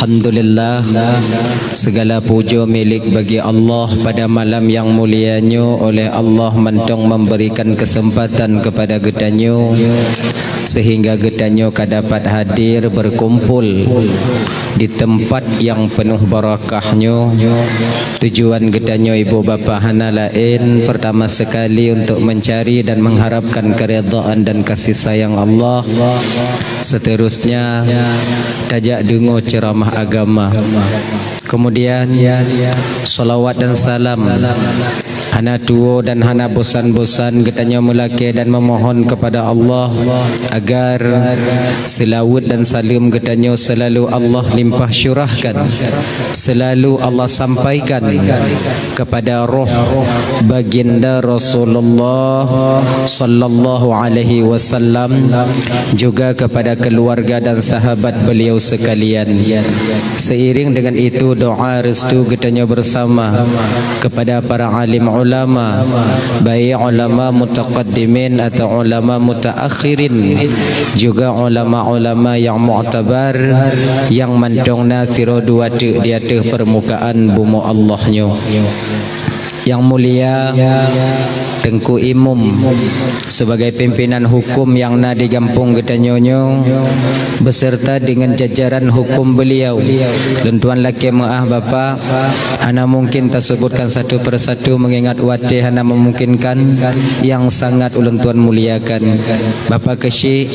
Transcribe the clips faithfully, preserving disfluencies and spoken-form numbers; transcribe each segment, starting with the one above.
Alhamdulillah, segala puja milik bagi Allah pada malam yang mulia nyoe, oleh Allah mantong memberikan kesempatan kepada geutanyoe sehingga geutanyoe ka dapat hadir berkumpul di tempat yang penuh barakah nyoe. Tujuan geutanyoe ibu bapa hana laén, pertama sekali untuk mencari dan mengharapkan keridhaan dan kasih sayang Allah. Seterusnya, tajak deungoe ceramah agama. Kemudian, salawat dan salam hana tuwoe dan hana bosan-bosan geutanyoe meulakée dan memohon kepada Allah agar seulaweuet dan saleuem geutanyoe selalu Allah limpah syurahkan, selalu Allah sampaikan kepada roh baginda Rasulullah sallallahu alaihi wasallam, juga kepada keluarga dan sahabat beliau sekalian. Seiring dengan itu, doa restu geutanyoe bersama kepada para alim ulama, baik ulama mutaqaddimin atau ulama mutaakhirin, juga ulama-ulama yang mu'tabar, yang mantong na sidroe dua teuk di ateueh permukaan bumoe Allah nyoe. Yang mulia Teungku Imum, sebagai pimpinan hukum yang na di gampông geutanyoe nyoe, beserta dengan jajaran hukum beliau. Lôn tuan lakée meuáh, Bapak, hana mungkin tasebutkan satu persatu mengingat watée hana memungkinkan, yang sangat ulôn tuan muliakan. Bapak Keuchik,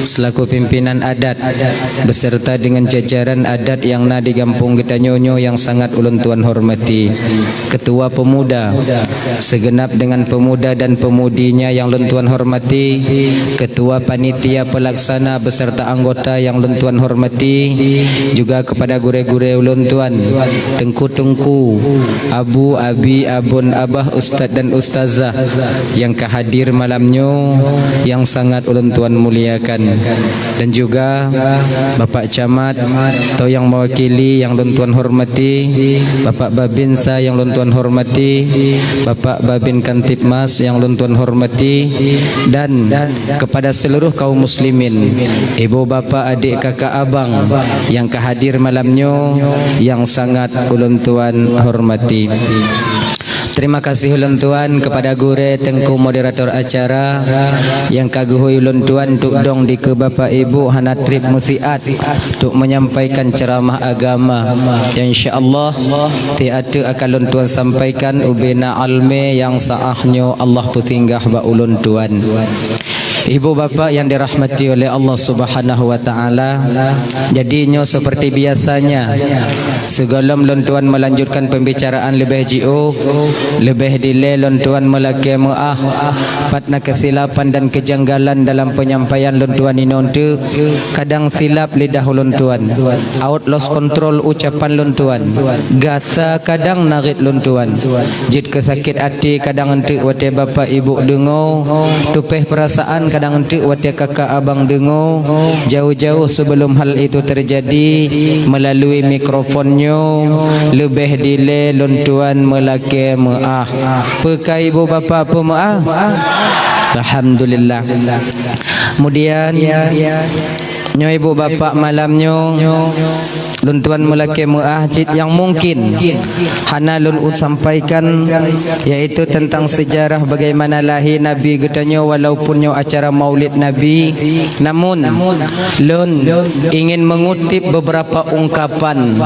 selaku pimpinan adat, beserta dengan jajaran adat yang na di gampông geutanyoe nyoe yang sangat ulôn tuan hormati. Ketua Pemuda, segenap dengan pemuda dan pemudinya yang lôn tuan hormati, Ketua Panitia Pelaksana beserta anggota yang lôn tuan hormati, juga kepada gurée-gurée ulôn tuan, teungku-teungku, abu, abi, abon, abah, ustaz dan ustazah yang ka hadir malam nyoe, yang sangat ulôn tuan muliakan. Dan juga Bapak Camat atau yang mewakili yang lôn tuan hormati, Bapak Babinsa yang lôn tuan hormati, Bapak Babin Kamtibmas yang lôn tuan hormati, dan kepada seluruh kaum muslimin, ibu, bapak, adik, kakak, abang yang ka hadir malam nyoe yang sangat ulôn tuan hormati. Terima kasih ulôn tuan kepada gurée teungku moderator acara yang ka geuhôi ulôn tuan untuk dong dikeue bapak ibu hana treb meusiat untuk menyampaikan ceramah agama. Insya Allah, tieb-tieb akan lôn tuan sampaikan ubena almé yang saah nyoe Allah peusinggah bak ulôn tuan. Ibu bapak yang dirahmati oleh Allah Subhanahu wa Ta'ala, jadi nyoe seperti biasanya, sigohlom lôn tuan melanjutkan pembicaraan leubeh jiôh, leubeh dilée lôn tuan meulakée meuáh, pat na keusilapan dan keujanggalan dalam penyampaian lôn tuan inoe teuk, kadang silap lidah ulôn tuan, awot lost control ucapan lôn tuan, gasa kadang narit lôn tuan. Jeuet keu sakét até kadang eunteuk watée bapak ibu deungoe, tupéh peurasaan kadang eunteuk watée kakak abang deungoe, jauh-jauh sebelum hal itu terjadi, melalui mikrofon nyoe, leubeh dilée lôn tuan meulakée meuáh. Peu ka ibu bapak peumeuáh? Alhamdulillah. Kemudian, nyoe ibu bapak malam nyoe, lôn tuan meulakée meuáh cit nyang mungkin hana lôn sampaikan, yaitu tentang sejarah bagaimana lahé Nabi geutanyoe, walaupun nyoe acara Maulid Nabi, namun lôn ingin mengutip beberapa ungkapan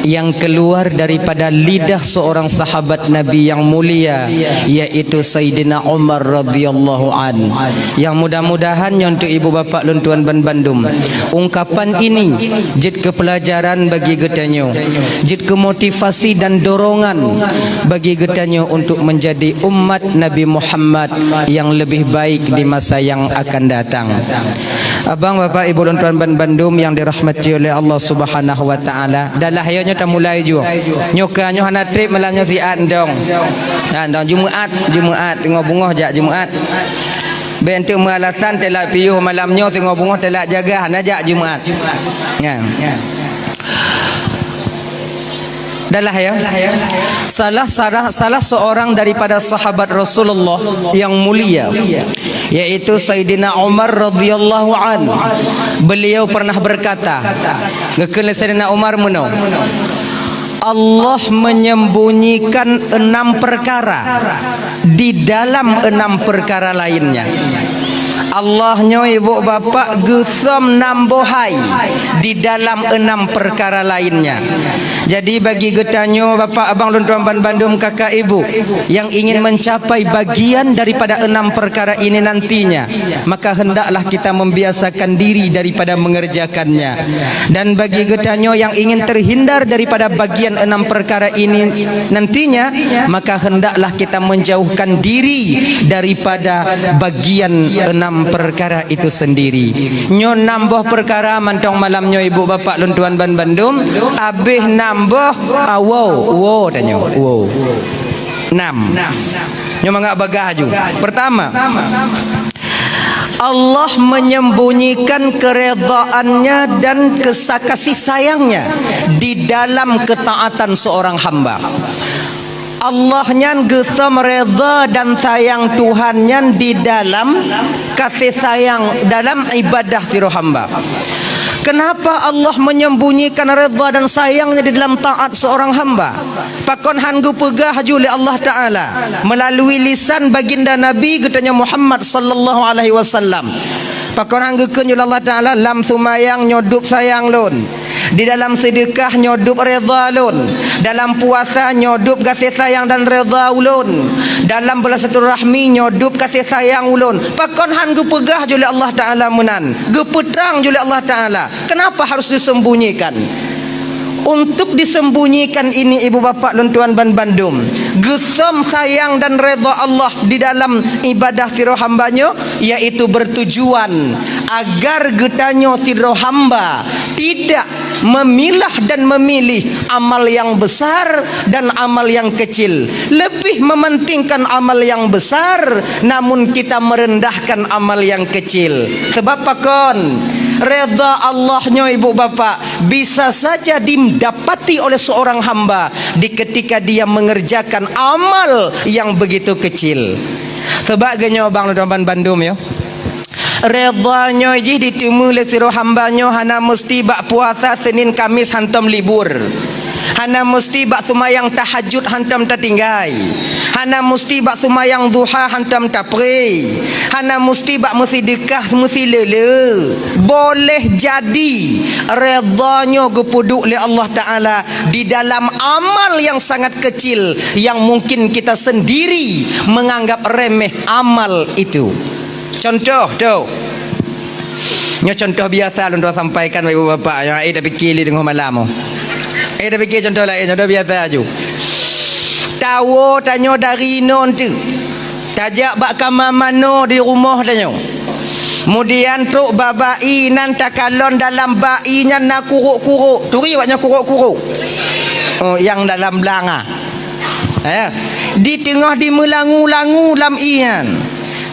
yang keluar daripada lidah seorang sahabat Nabi yang mulia, yaitu Sayyidina Umar radhiyallahu an. Yang mudah-mudahan nyoe untuk ibu bapak lôn tuan ban bandum, ungkapan ini jeuet keu pelajaran bagi geutanyoe, jeuet keu motivasi dan dorongan bagi geutanyoe untuk menjadi umat Nabi Muhammad yang lebih baik di masa yang akan datang. Abang, bapak, ibu lôn tuan ban bandum yang dirahmati oleh Allah Subhanahu wa Ta'ala, dah lah, ayo nyoe tamulai ju. Nyoe ka, nyoe hana treb malam nyoe siat ndong. Nah, ndong Jumaat, Jumaat, teungoh beungoh jak Jumaat. Bék eunteuk meualasan telat piôh malam nyoe, teungoh beungoh telat jaga, hana jak Jumaat. Nyan. Adalah, ya, salah, salah, salah seorang daripada sahabat Rasulullah yang mulia, yaitu Sayyidina Umar radhiyallahu an. Beliau pernah berkata, geukheun lé Sayyidina Umar meunoe, "Allah menyembunyikan enam perkara di dalam enam perkara lainnya." Allah nyoe, ibu bapak, geusöm nam boh hai di dalam enam perkara lainnya. Jadi, bagi geutanyoe, bapak, abang, lôn tuan banbandum, kakak, ibu, yang ingin mencapai bagian daripada enam perkara ini nantinya, maka hendaklah kita membiasakan diri daripada mengerjakannya. Dan bagi geutanyoe yang ingin terhindar daripada bagian enam perkara ini nantinya, maka hendaklah kita menjauhkan diri daripada bagian enam perkara itu sendiri. Nyoe nam boh perkara mantong malam nyoe, ibu bapak lôn tuan banbandum, abéh nam boh, ah, woe, woe tanyoe, woe. Nam. Nyoe mangat bagah aju. Pertama, Allah menyembunyikan keredaannya dan kesa-, kasih sayangnya di dalam ketaatan seorang hamba. Allah nyan geusöm reda dan sayang Tuhan nyan di dalam kasih sayang dalam ibadah sidroe hamba. Kenapa Allah menyembunyikan reda dan sayangnya di dalam taat seorang hamba? Pakon han geupeugah ju lé Allah Ta'ala melalui lisan baginda Nabi geutanyoe Muhammad sallallahu alaihi wasallam? Pakon han geukheun ju lé Allah Ta'ala, "Lam seumayang nyoe dub sayang lôn. Di dalam seudeukah nyoe dub reda lôn. Dalam puasa nyoe dub gaséh sayang dan reda ulôn. Dalam beulasilaturahmi nyoe dub gaséh sayang ulôn." Pakon han geupeugah ju lé Allah Ta'ala meunan? Geupeutrang ju lé Allah Ta'ala. Kenapa harus disembunyikan? Untuk disembunyikan ini, ibu bapak lôn tuan banbandum, geusöm sayang dan reda Allah di dalam ibadah sidroe hamba nyoe, yaitu bertujuan agar geutanyoe sidroe hamba tidak memilah dan memilih amal yang besar dan amal yang kecil, lebih mementingkan amal yang besar, namun kita merendahkan amal yang kecil. Sebab pakon? Reda Allah nyoe, ibu bapak, bisa saja didapati oleh seorang hamba di ketika dia mengerjakan amal yang begitu kecil. Sebab geutanyoe, abang lôn tuan banbandum, ya. Reda nyoe jih diteumé lé sidroe hamba nyoe hana meusti bak puasa Senin Kamis hantom libur. Hana meusti bak seumayang tahajud hantom tatinggai. Hana meusti bak seumayang duha hantom tapré. Hana meusti bak meuseudeukah meusileule. Boleh jadi reda nyoe geupeuduek lé Allah Ta'ala di dalam amal yang sangat kecil yang mungkin kita sendiri menganggap remeh amal itu. Contoh tu. Nyoe contoh biasa lôn tuan sampaikan bak ibu bapak nyang ék tapike lé teungoh malam. Ék tapike contoh laén, contoh biasa aju. Tawoe tanyoe dari inoe teuk. Tajak bak kama manoe di rumoh tanyoe. Kemudian trok bak bai nan takalon dalam bai nyan na kurok-kurok. Turi awak nyoe kurok-kurok. Oh, nyang dalam blang ah. Eh, di teungoh dimeulangu-langu lam ié nyan.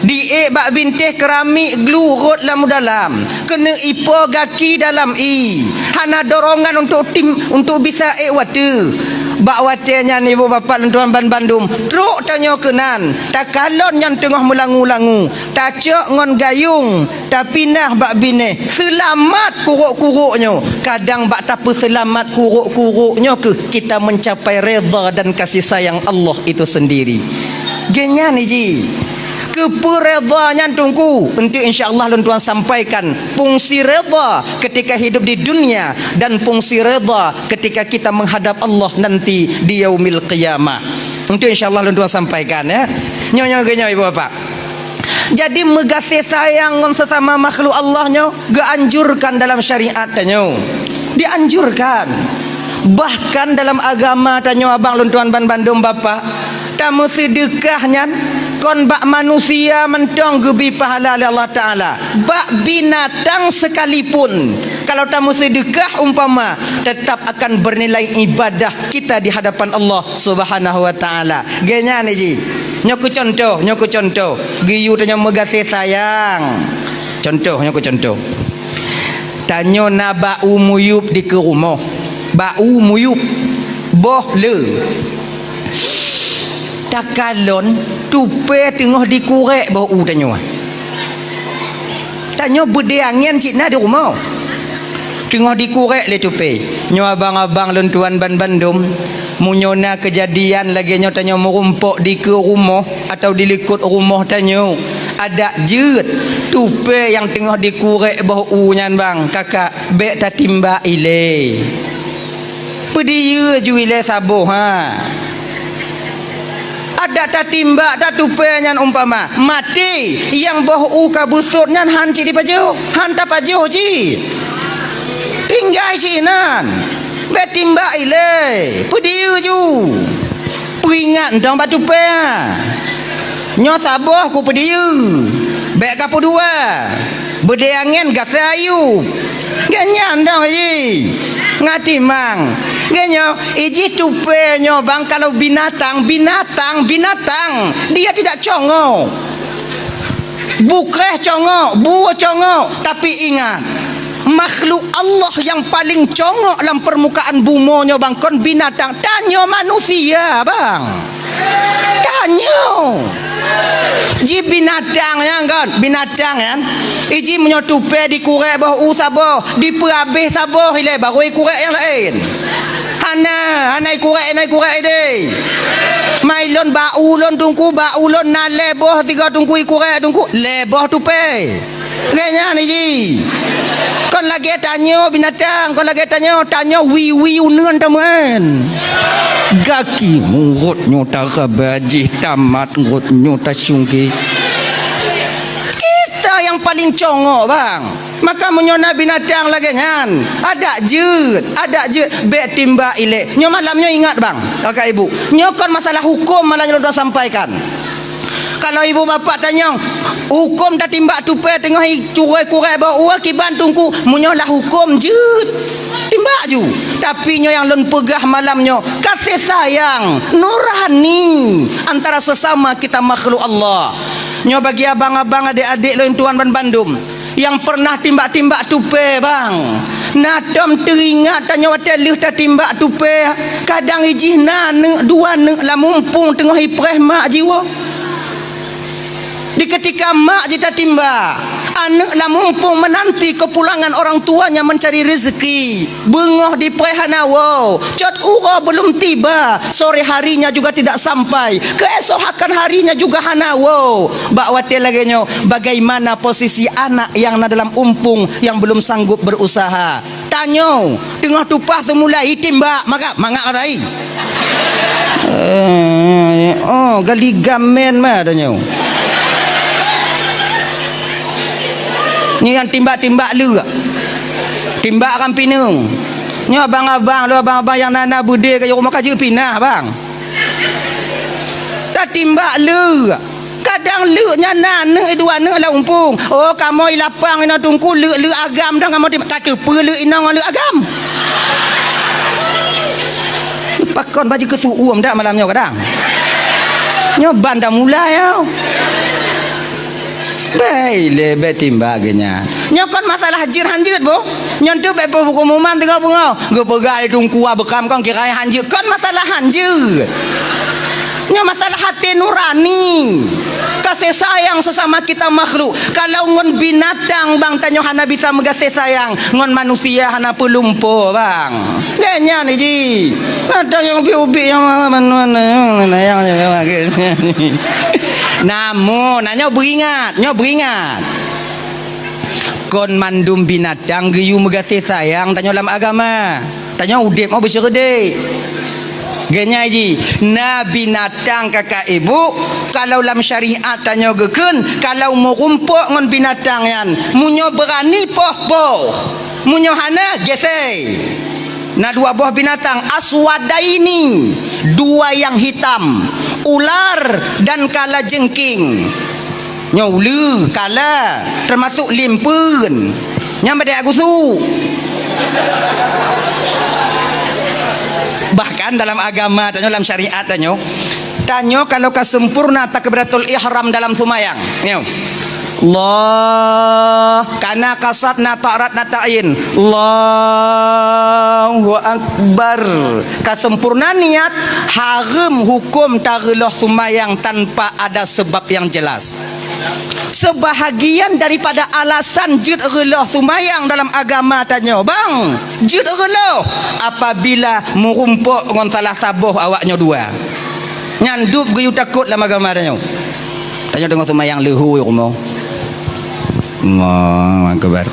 Diék bak bintéh keramik glu rot lam dalam. Keuneuk ipo gaki dalam ié. Hana dorongan untuk tim, untuk bisa ék watée. Bak watée nyan ibu bapak lôn tuan banbandum, trok tanyoe keunan. Takalon nyan teungoh meulangu-langu. Tacok ngon gayung. Tapinah bak binéh, seulamat kurok-kurok nyoe. Kadang bak tapeuseulamat kurok-kurok nyoe keuh kita mencapai reda dan kasih sayang Allah itu sendiri. Geuhnyan iji. Keupeue reda nyan teungku? Enteuk insya Allah lôn tuan sampaikan fungsi reda ketika hidup di dunia dan fungsi reda ketika kita menghadap Allah nanti di yaumil qiyamah. Enteuk insya Allah lôn tuan sampaikan, ya. Nyoe, nyoe, nyoe, ibu bapak. Jadi, meugaséh sayang ngon sesama makhluk Allah nyoe geuanjurkan dalam syariat tanyoe. Dianjurkan. Bahkan dalam agama tanyoe, abang lôn tuan banbandum bapak, tameuseudeukah nyan kon bak manusia mantong geubri pahala lé Allah Ta'ala. Bak binatang sekalipun, kalau tameuseudeukah umpama, tetap akan bernilai ibadah kita di hadapan Allah Subhanahu wa Ta'ala. Geuhnyan iji. Nyoe keuh contoh, nyoe keuh contoh. Geuyue tanyoe meugaséh sayang. Contoh, nyoe keuh contoh. Tanyoe na bak u muyueb dikeue rumoh. Bak u muyueb. Boh le. Takalon tupée teungoh dikurek boh u tanyoe. Tanyoe beudée angén cit na di rumoh. Teungoh dikurek lé tupée. Nyoe abang-abang lôn tuan ban bandum, meunyoe na keujadian lagée nyoe tanyoe meurumpok dikeue rumoh atawa dilikot rumoh tanyoe, adak jeuet tupée nyang teungoh dikurek boh u nyan bang, kakak, bék tatimbak ilée. Peudiyeu ju ilée saboh, ha. Adak tatimbak, tatupée nyan umpama maté, nyang boh u ka beusot nyan han cit dipajoh, han tapajoh cit. Tinggai cit nan. Bék timbak ilée, peudiyeu ju. Peuingat dong bak tupée, ha. Nyoe saboh kupeudiyeu, bék kapeudua. Beudée angén gasai ayub. Geuh nyan dong jih. Ngatimang. Geuh nyoe, ijih tupée nyoe bang kalau binatang, binatang, binatang. Dia tidak congok. Bukréh congok, bue congok. Tapi ingat, makhluk Allah nyang paleng congok lam peurmukaan bumoe nyoe bang kon binatang. Tanyoe manusia bang. Tanyoe. Ji binatang nyan kan, binatang nyan. Iji meunyoe tupée dikurek boh u saboh, dipeuhabéh saboh ilée baru ikurek nyang laén. Hana, hana ikurek, hana ikurek idéh. Mai lôn bak u lôn teungku, bak u lôn na lhée boh tiga teungku ikurek teungku, lhée boh tupée. Lagée nyan iji. Kon lagée tanyoe binatang, kon lagée tanyoe, tanyoe wiwi uneuen tameuén. Gaki murot nyoe taraba jih tamat ngot nyoe tasungke. Kita nyang paleng congok bang. Maka meunyoe na binatang lagée nyan, adak jeuet, adak jeuet, bék timbak ilée. Nyoe malam nyoe ingat bang, kakak ibu. Nyoe kon masalah huköm malam nyoe lôn sampaikan. Kalau ibu bapak tanyong, huköm tatimbak tupée teungoh i-, curôi kurek boh u kiban teungku, meunyoe lah huköm jeuet, timbak ju. Tapi nyoe nyang lôn peugah malam nyoe, kasih sayang nurani antara sesama kita makhluk Allah. Nyoe bagi abang-abang, adék-adék lôn tuan ban bandum. Nyang peureunah timbak-timbak tupée bang. Na tom teuingat tanyoe watée lheueh tatimbak tupée, kadang ijih na aneuk dua aneuk lam mumpung teungoh ipreh mak jiwoe. Di keutika mak jitatimbak, aneuk lam mumpung meunanti keupulangan orang tuanya mencari rezeki. Beungoh dipreh hana woe, cot uroe belum tiba, sore harinya juga tidak sampai, keuesokan harinya juga hana woe. Bak watée lagée nyoe, bagaimana posisi anak nyang na dalam umpung nyang belum sanggup berusaha? Tanyoe, teungoh tupah teumulai itimbak, maka, mangak katai. Eh, oh, gali gamen ma tanyoe. Nyoe nyang timbak-timbak leuk. Timbak ram pineung. Nyoe abang-abang, lôn abang-abang nyang na-na beudé ka jeuet rumoh ka jeuet pinah, bang. Tatimbak leuk. Kadang leuk nyan na aneuk dua aneuk lam umpung. Oh, kamoe lapang inoe teungku leuk-leuk agam dong kamoe timbak. Ka teupeue leuk inong ngon leuk agam. Pakon baju keu su'uem dak malam nyoe kadang. Nyoe ban dah mulai, yo. Bék lé, bék timbak geuh nyan. Nyoe kon masalah jeuet han jeuet, boh. Nyoe teuh bék peuhuköm umat teungoh beungoh. Geupeugah lé teungku beukam kon kira han jeuet. Kon masalah han jeuet. Nyoe masalah até nurani. Kasih sayang sesama kita makhluk. Kalau ngon binatang, bang, tanyoe hana bisa meugaséh sayang, ngon manusia hana peulumpo, bang. Lé nyan iji. Ada nyang ubit-ubit nyang mana-mana nyang, nyang, nyang, nyang. Namun, nah, nyoe beuingat, nyoe beuingat. Kon mandum binatang geuyue meugaséh sayang tanyoe lam agama. Tanyoe udeb mau beusyeureudek. Geunyai jih, na binatang kakak ibu, kalau lam syariat tanyoe geukheun, kalau meurumpok ngon binatang nyan, meunyoe beurani poh-poh, meunyoe hana gesei. Na dua boh binatang, aswadaini, dua yang hitam, ular dan kalajengking. Nyoe uleue, kala, teumasok limpeuen. Nyan badée agusu. Bahkan dalam agama tanyoe, dalam syariat tanyoe, tanyoe kalau ka sempurna takbiratul ihram dalam seumayang. Nyoe. Allah, kana kasad na ta'rad na ta'yin. Allahu Akbar. Ka sempurna niat, hareuem huköm tareuloh seumayang tanpa ada seubab nyang jelas. Seubahagian daripada alasan jeuet reuloh seumayang dalam agama tanyoe, bang, jeuet reuloh apabila meurumpok ngon salah saboh awaknyoe dua. Nyan dub geuyue takot lam agama tanyoe. Tanyoe teungoh seumayang leuhô rumoh. Allahu Akbar.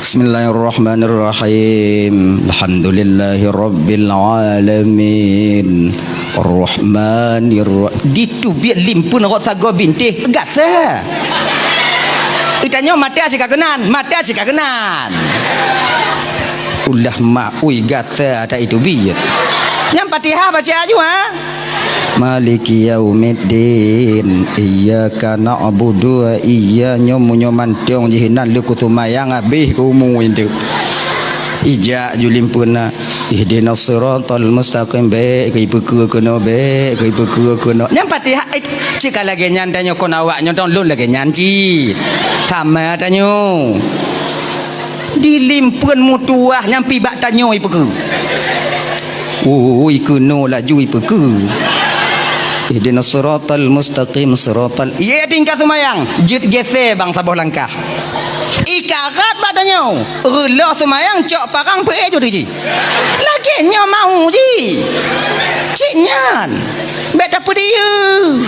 Bismillahirrahmanirrahim. Alhamdulillahirabbil alamin. Arrahmanirra-, diteubiet limpeuen rot sagoe bintéh gasa. Tanyoe mata sikakeunan, mata sikakeunan. Ulah ma-, ui gasa ata iteubiet. Nyang Fatihah baca aju, ha? Maliki yaumiddin. Iyyaka na'budu wa iyya-, nyoe meunyoe mantong jih inan lé kuseumayang habéh umu itu. Ijak ju limpeuna, ihdinas siratal mustaqim, bék keu ipeukeue keunoe, bék keu ipeukeue keunoe. Nyang Fatihah, eh, cit ka lagée nyan tanyoe kon awaknyoe dong lôn lagée nyan cit. Sama tanyoe. Di limpeuen meutuwah nyang pibak tanyoe ipeukeue. Ui, keunoe laju ipeukeue. Ihdinas siratal mustaqim, siratal, ié tingkat seumayang, jeuet gésé bang saboh langkah. Ikarat bak tanyoe, reuloh seumayang cok parang peuéh ju teuji. Lagée nyoe mau ji. Cit nyan. Bék tapeudiyeu.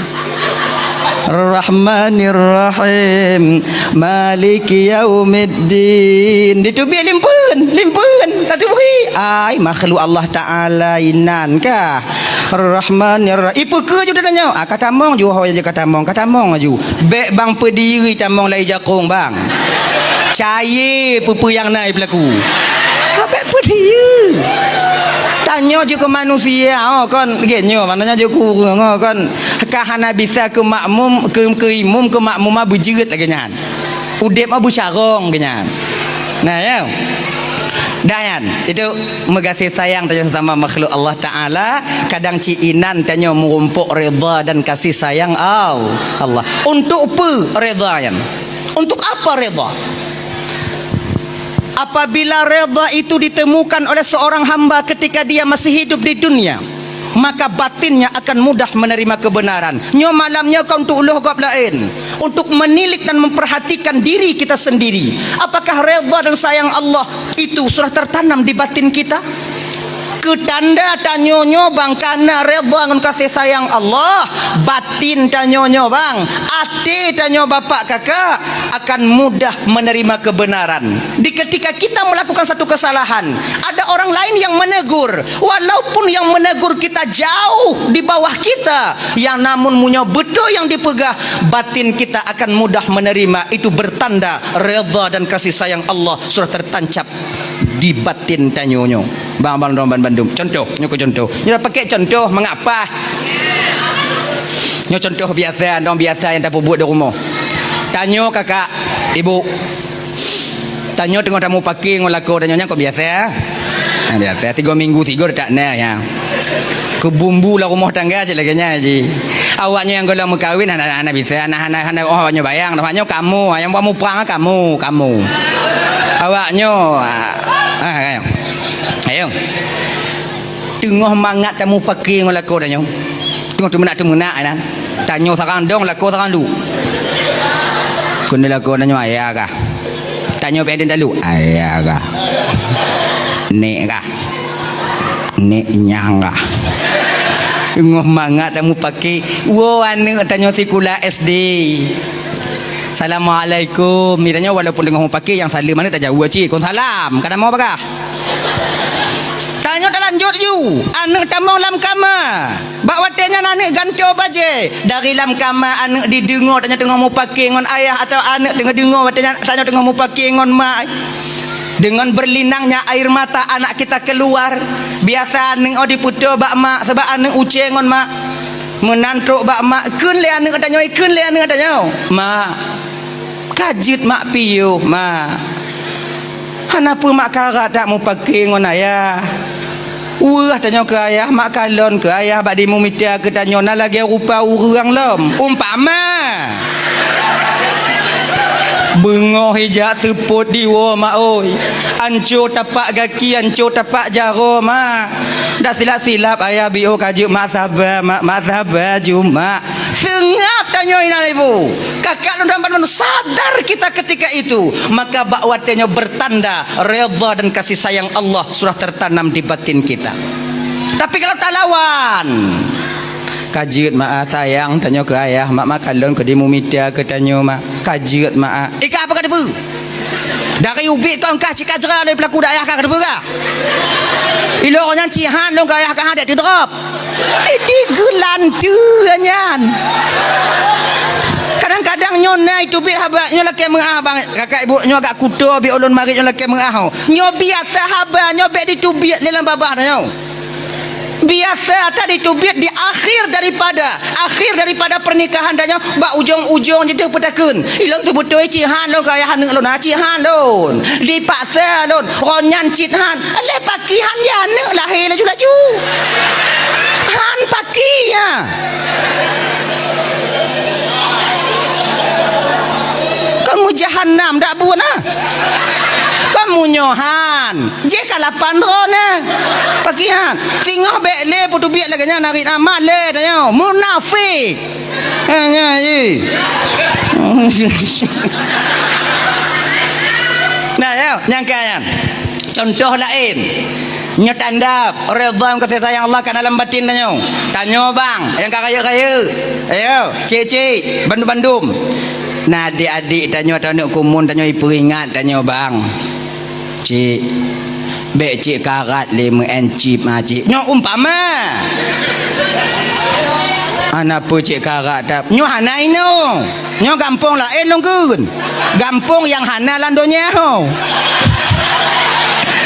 Rahmanirrahim. Maliki yaumiddin. Diteubiet limpeuen, limpeuen. Tateubiet. Ai, makhluk Allah Taala inan kah. Rahmanirrahim. Ipeukeue ju tanyoe. Ah, katamong ju, ho ja katamong, katamong aju. Bék bang peudiyeu tamong lai jakong bang. Cayée peue-peue nyang na ipeulaku. Ka bék peudiyeu. Tanyoe jeuet keu manusia, oh, kon gét nyoe, maknanya jeuet keu ureuëng, oh, kon ka hana bisa keu makmum, keu, keu imum, keu makmuma beujeuet lagée nyan. Udeb mah beucarông geuh nyan. Nah, ya. Dah nyan, itu meugaséh sayang tanyoe sesama makhluk Allah Taala, kadang cit inan tanyoe meurumpok redha dan kasih sayang Al-, Allah. Untuk peue redha nyan? Untuk apa redha? Apabila redha itu ditemukan oleh seorang hamba ketika dia masih hidup di dunia, maka batinnya akan mudah menerima kebenaran. Nyoe malam nyoe kon untuk lôh gob laén, untuk menilik dan memperhatikan diri kita sendiri. Apakah redha dan sayang Allah itu sudah tertanam di batin kita? Keu tanda tanyoe nyoe bang kana redha ngon kasih sayang Allah, batin tanyoe nyoe bang, até tanyoe bapak kakak akan mudah menerima kebenaran. Di ketika kita melakukan satu kesalahan, ada orang lain yang menegur, walaupun yang menegur kita jauh di bawah kita, yang namun meunyoe beutôi nyang dipeugah, batin kita akan mudah menerima. Itu bertanda redha dan kasih sayang Allah sudah tertancap di batin tanyoe nyoe. Bang, bang, dong, ban, bandum. Contoh, nyoe keu contoh. Nyoe pakai contoh mengapa? Nyoe contoh biasa, dong biasa nyang tapeubuet di rumoh. Tanyoe kakak, ibu. Tanyoe teungoh tamupake ngon lakoe tanyoe nyan kok biasa. Nah, biasa, tiga minggu tiga tak na ya. Keu bumbu lam rumoh tangga cit lagée nyan ji. Awaknyoe nyang gohlom meukawen hana, hana bisa, hana, hana, hana, oh, awaknyoe bayang, awaknyoe kamoe, nyang buat muprang kamoe, kamoe. Awaknyoe, ah, ah, ayo. Ayo. Teungoh mangat tamupake ngon lakoe tanyoe. Teungoh teumeunak-teumeunak inan. Tanyoe sarang dong, lakoe sarang duek. Keuneuk lakoe tanyoe ayah kah? Tanyoe pih talu, ayah kah? Nek kah? Nek nyang kah? Teungoh mangat tamupake, woe aneuëk tanyoe sikula S D. Assalamualaikum. Tanyoe walaupun teungoh mupake nyang saleuem aneuëk tajaweueb cit, kon salam. Ka tamong bagah. Tanyoe talanjut ju, aneuëk tamong lam kama. Bak watée nyan aneuëk gantoe bajée. Dari lam kama aneuëk dideungoe tanyoe teungoh mupake ngon ayah atawa aneuëk teungoh deungoe watée nyan tanyoe teungoh mupake ngon ma. Dengan berlinangnya air mata anak kita keluar. Biasa aneuëk oh dipeutoe bak mak sabab aneuëk ucée ngon mak. Meunan trok bak mak, kheun lé aneuëk tanyoe, kheun lé aneuëk tanyoe. Mak, ka jeuet mak piôh, mak. Hana peue mak karat that mupake ngon ayah. Weueh tanyoe keu ayah, mak kalon keu ayah bak dimumita keu tanyoe na lagée rupa ureuëng lom. Umpama. Beungoh ijak seupôt diwoe, mak oi. Anco tapak gaki, anco tapak jaroe, mak. Dak silap-silap ayah biôh ka jeuet, mak saba, mak, mak saba ju, mak. Seungab tanyoe inan ibu. Kakak lôn dan abang lôn, sadar kita ketika itu. Maka bak watée nyoe bertanda redha dan kasih sayang Allah sudah tertanam di batin kita. Tapi kalau talawan, ka jeuet, mak, ah, sayang tanyoe keu ayah, mak, mak, kalon keu dimumita keu tanyoe, mak. Ka jeuet, mak, ah. Ika apa ka teupeu? Dari ubit kon kah cit ka jra lé peulaku dak ayah ka teupeu kah? Ilok nyan cit han lôn keu ayah ka han dak teudrop. Idi geulanteue nyan. Kadang-kadang nyoe na iteubiet haba, nyoe lakée meu'ah bang, kakak ibu nyoe agak kuto bi ulôn marit nyoe lakée meu'ah ho. Nyoe biasa haba, nyoe bék diteubiet lé lam babah nyoe. Biasa that diteubiet di akhir daripada, akhir daripada pernikahan tanyoe, bak ujong-ujong jih peutakheun. Ilôn teubeutôi cit han lôn keu ayah aneuk lôn, ha, cit han lôn. Dipaksa lôn, ron nyan cit han. Lé paki han ya aneuk lahé laju-laju. Han paki ya. Kon meujahanam dak buet na. Kon meunyoe han. Jih ka lapan droe nyan. Pakihan. Singoh bék lé peuteubiet lagée nyan narit amat lé tanyoe. Munafik. Ha, nyan jih. Nah, ya, nyang ka nyan. Contoh laén. Nyoe tanda redha kasih sayang Allah ka dalam batin tanyoe. Tanyoe bang, nyang ka rayeuk-rayeuk. Ayo, cik-cik, bandum-bandum. Na adik-adik tanyoe atau aneuk kumun tanyoe ipeuingat tanyoe bang. Cik, bék cik karat lé meu'en cip ma cik. Nyoe umpama. Hana peue cik karat tap. Nyoe hana inoe. Nyoe gampông laén lôn kheun. Gampông nyang hana lam donya ho.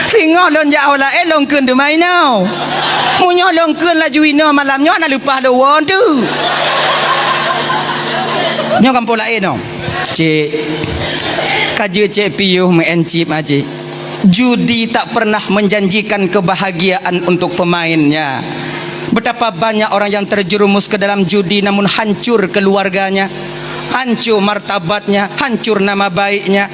Singoh lôn jak ho laén lôn kheun teuma inoe. Meunyoe lôn kheun laju inoe malam nyoe hana leupah lôn woe teuk. Nyoe gampông laén nyoe. Cik, ka jeuet cik piôh meu'en cip ma cik. Judi tak pernah menjanjikan kebahagiaan untuk pemainnya. Betapa banyak orang yang terjerumus ke dalam judi namun hancur keluarganya, hancur martabatnya, hancur nama baiknya.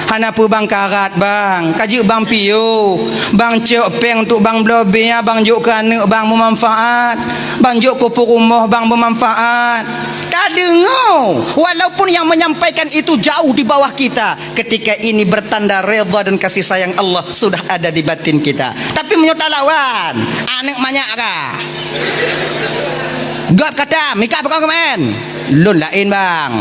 Hana peue bang karat bang, ka jeuet bang piôh, bang cok péng untuk bang bloe bia, bang jok keu aneuk bang meumanfaat, bang jok keu peurumoh bang meumanfaat. Tadeungoe, walaupun yang menyampaikan itu jauh di bawah kita, ketika ini bertanda redha dan kasih sayang Allah sudah ada di batin kita. Tapi meunyoe talawan, aneuk manyak kah? Gob kata, mika pakon keumaén? Lôn laén bang.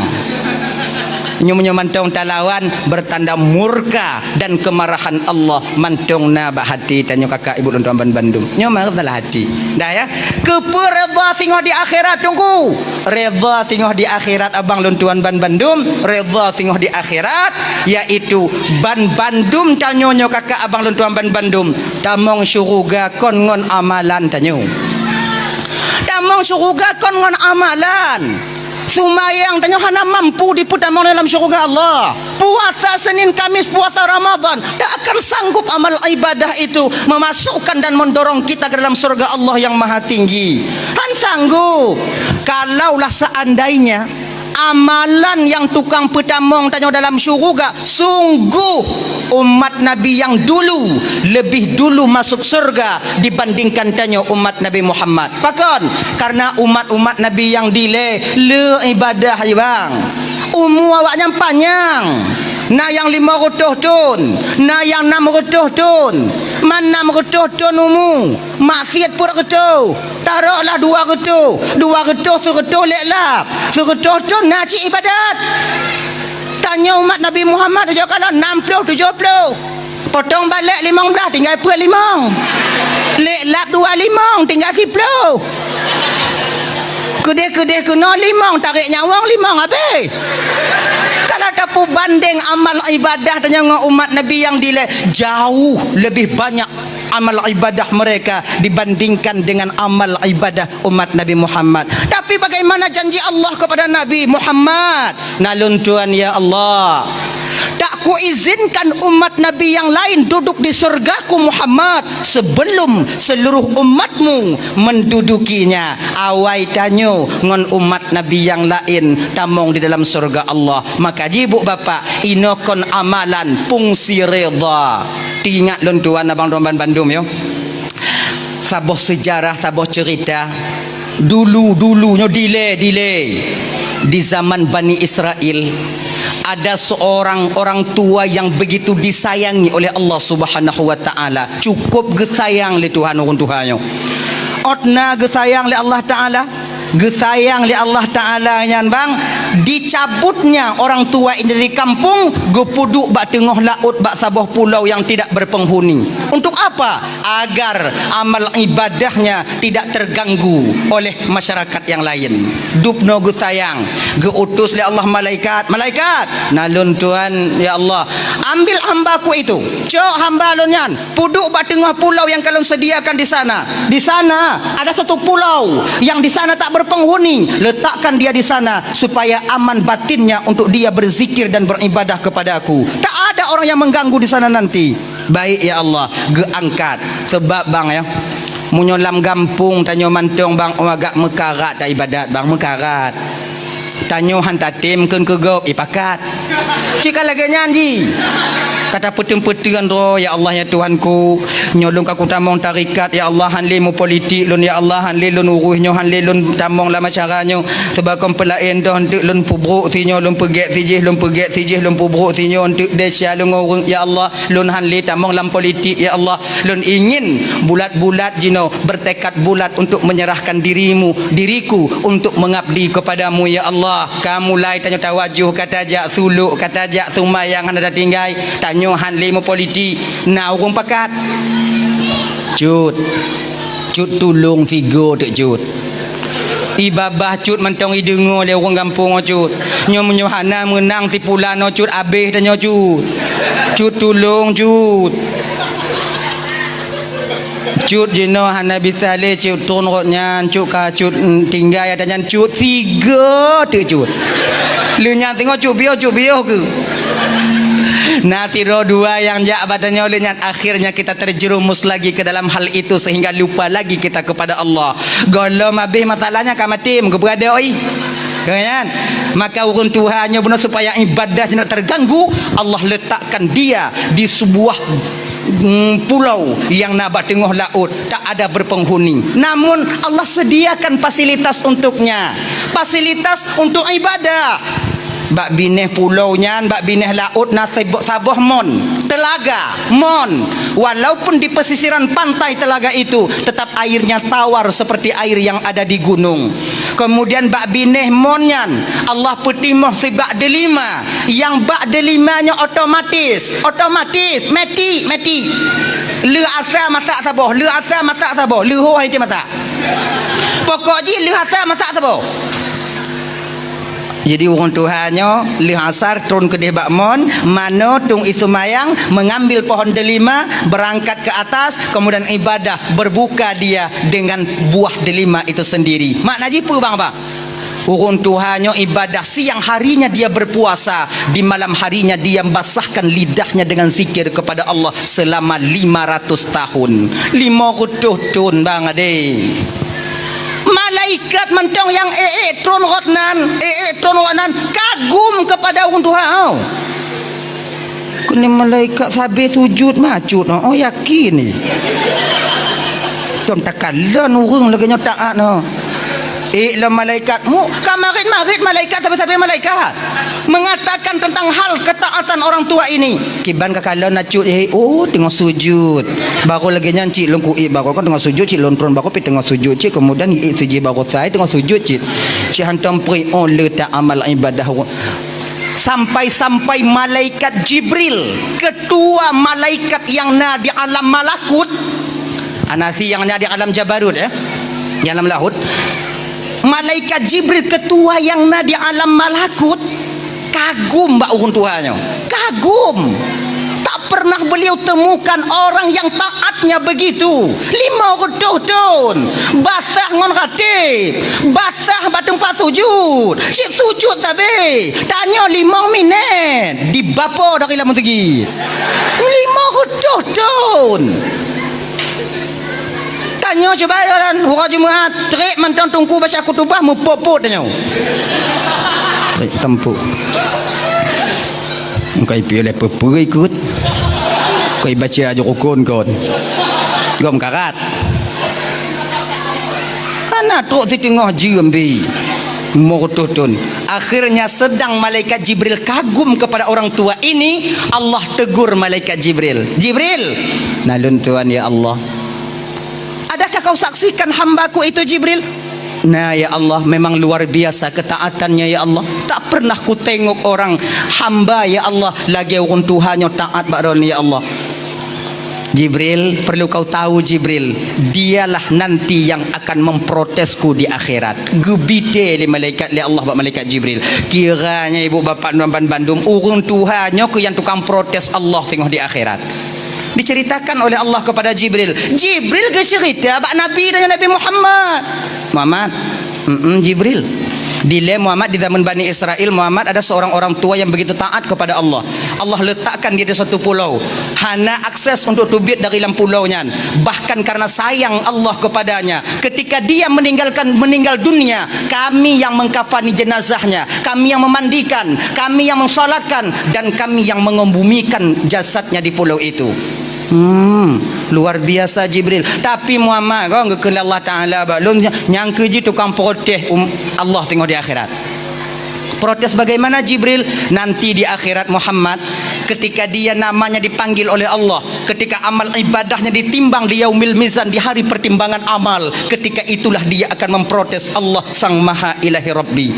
Nyoe meunyoe mantong talawan bertanda murka dan kemarahan Allah mantong na bak hati tanyoe kakak ibu lôn tuan ban bandum. Nyoe meusalah hati. Dah ya. Keupeue redha singoh di akhirat teungku? Redha singoh di akhirat abang lôn tuan ban bandum, redha singoh di akhirat, yaitu ban bandum tanyoe nyoe kakak abang lôn tuan ban bandum, tamong syuruga kon ngon amalan tanyoe. Tamong syuruga kon ngon amalan. Seumayang tanyoe hana mampu dipeutamong dalam syuruga Allah. Puasa Senin Kamis, puasa Ramadan, tak akan sanggup amal ibadah itu memasukkan dan mendorong kita ke dalam surga Allah yang Maha Tinggi. Han sanggup. Kalaulah seandainya amalan yang tukang peutamong tanyoe dalam syuruga, sungguh umat Nabi yang dulu lebih dulu masuk surga dibandingkan tanyoe umat Nabi Muhammad. Pakon? Karena umat-umat Nabi yang dilée le ibadah, bang. Umu awaknyan panyang. Na nyang limong reutôh thon, na nyang nam reutôh thon. Man nam reutôh thon umu, maksiet peuet reutôh, taroklah dua reutôh, dua reutôh seureutôh lé lap, seureutôh thon na cit ibadat. Tanyoe umat Nabi Muhammad ujoe kalon nam ploh tujoh ploh. Potong balek limong blaih, tinggai peuet limong. Lé lap dua limong, tinggai siploh. Keudeh-keudeh keunoe limong, tarek nyawöng limong habéh. Kalau tapeubandeng amal ibadah tanyoe ngon umat Nabi nyang dilée, jauh lebih banyak amal ibadah mereka dibandingkan dengan amal ibadah umat Nabi Muhammad. Tapi bagaimana janji Allah kepada Nabi Muhammad? Na lôn tuan, ya Allah, tak Kuizinkan umat Nabi nyang laén duduk di syeuruga-Ku Muhammad sebelum seluruh umatmu mendudukinya. Awai tanyoe ngon umat Nabi nyang laén tamong di dalam syeuruga Allah. Maka jih, Bu, Bapak, inoe kon amalan fungsi ridha. Teuingat lôn tuan abang droe bandum, yo. Saboh seujarah, saboh ceurita. Dulu-dulu nyoe dilée, dilée. Di zaman Bani Israel, ada seorang orang tua yang begitu disayangi oleh Allah Subhanahu wa Taala. Cukup geusayang lé Tuhan ureuëng tuha nyoe. Ôt na geusayang lé Allah Taala, geusayang lé Allah Taala nyan, bang, dicabutnya orang tua ini dari kampung, geupeuduek bak teungoh laôt, bak saboh pulau yang tidak berpenghuni. Untuk apa? Agar amal ibadahnya tidak terganggu oleh masyarakat yang lain. Dubnoe geusayang, geuutus lé Allah malaikat, "Malaikat, na lôn tuan, ya Allah, ambil hamba-Ku itu, cok hamba lôn nyan, peuduek bak teungoh pulau yang ka lôn sediakan di sana. Di sana ada satu pulau yang di sana tak berpenghuni, letakkan dia di sana supaya aman batinnya untuk dia berzikir dan beribadah kepada-Ku. Tak ada orang yang mengganggu di sana nanti." Baik, ya Allah, geuangkat. Sebab, bang, ya, meunyoe lam gampông tanyoe mantong, bang, oh, agak meukarat ta ibadat, bang, meukarat. Tanyoe han tatem kheun keu gob, ipakat. Cit ka lagée nyan jih. Ka tapeuteun-peuteun droe, "Ya Allah, ya Tuhanku, nyoe lôn ka kutamong tarekat, ya Allah, han lé meupolitik lôn, ya Allah, han lé lôn urus nyoe, han lé lôn tamong lam acara nyoe. Sebab kon peulaén doh, eunteuk lôn peubrok sinyoe, lôn peugét sijih, lôn peugét sijih, lôn peubrok sinyoe, eunteuk desya lôn ngon ureuëng, ya Allah." Lôn han lé tamong lam politik, ya Allah. Lôn ingin bulat-bulat jinoe bertekad bulat untuk menyerahkan dirimu, diriku untuk mengabdi kepada-Mu, ya Allah. Ka mulai tanyoe tawajoh, ka tajak suluk, ka tajak seumayang hana tatinggai. Tanyoe han lé meupolitik, na ureuëng pakat. Cut. Cut tulông sigoe teuk, Cut. Ié babah Cut mantong ideungoe lé ureuëng gampông nyoe, Cut. Nyoe meunyoe hana meunang si pulan nyoe, Cut, abéh tanyoe, Cut. Cut tulông, Cut. Cut jinoe hana bisa lé, Cut, tron rot nyan, Cut, ka Cut, mm, tinggai ata nyan, Cut, sigoe teuk, Cut. Lheueh nyan teungoh Cut piôh, Cut piôh keuh. Na sidroe dua nyang jak bak tanyoe lheueh nyan, akhirnya kita terjerumus lagi ke dalam hal itu sehingga lupa lagi kita kepada Allah. Gohlom abéh masalahnya ka maté, meukeubeuet oi. Kan? Maka ureuëng tuha nyoe bunoe supaya ibadah tidak terganggu, Allah letakkan dia di sebuah, mm, pulau yang na bak teungoh laôt, tak ada berpenghuni. Namun Allah sediakan fasilitas untuknya. Fasilitas untuk ibadah. Bak binéh pulau nyan, bak binéh laôt na sebo-, saboh mon, telaga, mon. Walaupun di pesisiran pantai telaga itu, tetap airnya tawar seperti air yang ada di gunung. Kemudian bak binéh mon nyan, Allah peutimoh sibak deulima. Nyang bak deulima nyoe otomatis, otomatis, meuti, meuti. Lheueh asa masak saboh, lheueh asa masak saboh, lheueh ho hai masak. Pokok jih lheueh asa masak saboh. Jadi, ureuëng tuha nyoe lheueh asar tron keudeh bak mon, manoe tueng ie seumayang, mengambil pohon delima, berangkat ke atas, kemudian ibadah, berbuka dia dengan buah delima itu sendiri. Makna jih peue, bang, bang? Ureuëng tuha nyoe ibadah, siang harinya dia berpuasa, di malam harinya dia basahkan lidahnya dengan zikir kepada Allah selama lima ratus tahun. Lima reutôh thon, bang, adé. Malaikat mantong nyang ék-ék tron rot nan, ék-ék tron rot nan kagum kepada ureuëng tuha nyoe. Keuneuk malaikat sabe sujud mah Cut, oh, yakin ni. Tom takalon ureuëng lagée nyoe taát nyoe. Ék lom malaikat, mu ka marit-marit malaikat, sabe-sabe malaikat. Mengatakan tentang hal ketaatan orang tua ini. Kiban ka kalon na Cut, eh, oh, teungoh sujud. Baru lagée nyan cit lôn kuék, baru kon teungoh sujud cit lôn tron, baru pih teungoh sujud cit, kemudian iék sijih baru sai teungoh sujud cit. Cit hantom preh, oh, le ta amal ibadah. Sampai-sampai malaikat Jibril, ketua malaikat yang na di alam malakut, anasi yang na di alam jabarut, eh, di alam lahut, malaikat Jibril, ketua yang na di alam malakut, kagum bak ureuëng tuha nyoe. Kagum. Tak Pernah beliau temukan orang yang taatnya begitu, lima reutôh thon, basah ngon rateb, basah bak teumpat sujud, cit sujud sabe, tanyoe limong minét, dibapo dari lam meuseujid. Lima reutôh thon. Tanyoe cuba jalan, uroe Jumat, trép mantong teungku baca khutubah, meupot-pot tanyoe. Trép teumpu. Engkai piôh lé peue-peue ikot. Engkai baca aju rukun kon. Gom karat. Hana trok siteungoh jeuem bi. Lima reutôh thon. Akhirnya sedang malaikat Jibril kagum kepada orang tua ini, Allah tegur malaikat Jibril. "Jibril, na lôn tuan ya Allah." "Adakah kau saksikan hamba-Ku itu, Jibril?" "Na, ya Allah, memang luar biasa ketaatannya, ya Allah. Tak pernah kutengok orang hamba, ya Allah, lagée ureuëng tuha nyoe taat bak droeneuh, ya Allah." "Jibril, perlu kau tahu, Jibril, dialah nanti yang akan memprotesku di akhirat." Geubite lé malaikat, lé Allah bak malaikat Jibril. Kiranya ibu bapak nuan ban bandum, ureuëng tuha nyoe keuh nyang tukang protes Allah teungoh di akhirat. Diceritakan oleh Allah kepada Jibril. Jibril geuceurita bak Nabi dan Nabi Muhammad. "Muhammad, mm Jibril. Dilée Muhammad di zaman Bani Israel, Muhammad ada seorang orang tua yang begitu taat kepada Allah. Allah letakkan dia di satu pulau. Hana akses untuk teubiet dari lam pulau nyan. Bahkan karena sayang Allah kepadanya, ketika dia meninggalkan, meninggal dunia, kami yang mengkafani jenazahnya, kami yang memandikan, kami yang mensalatkan, dan kami yang mengembumikan jasadnya di pulau itu." Hmm, luar biasa Jibril. Tapi Muhammad, kau geukheun Allah Taala bak lôn nyang keuji tukang protes um, Allah teungoh di akhirat. Protes bagaimana Jibril? Nanti di akhirat Muhammad, ketika dia namanya dipanggil oleh Allah, ketika amal ibadahnya ditimbang di yaumil mizan, di hari pertimbangan amal, ketika itulah dia akan memprotes Allah Sang Maha Ilahi Rabbi.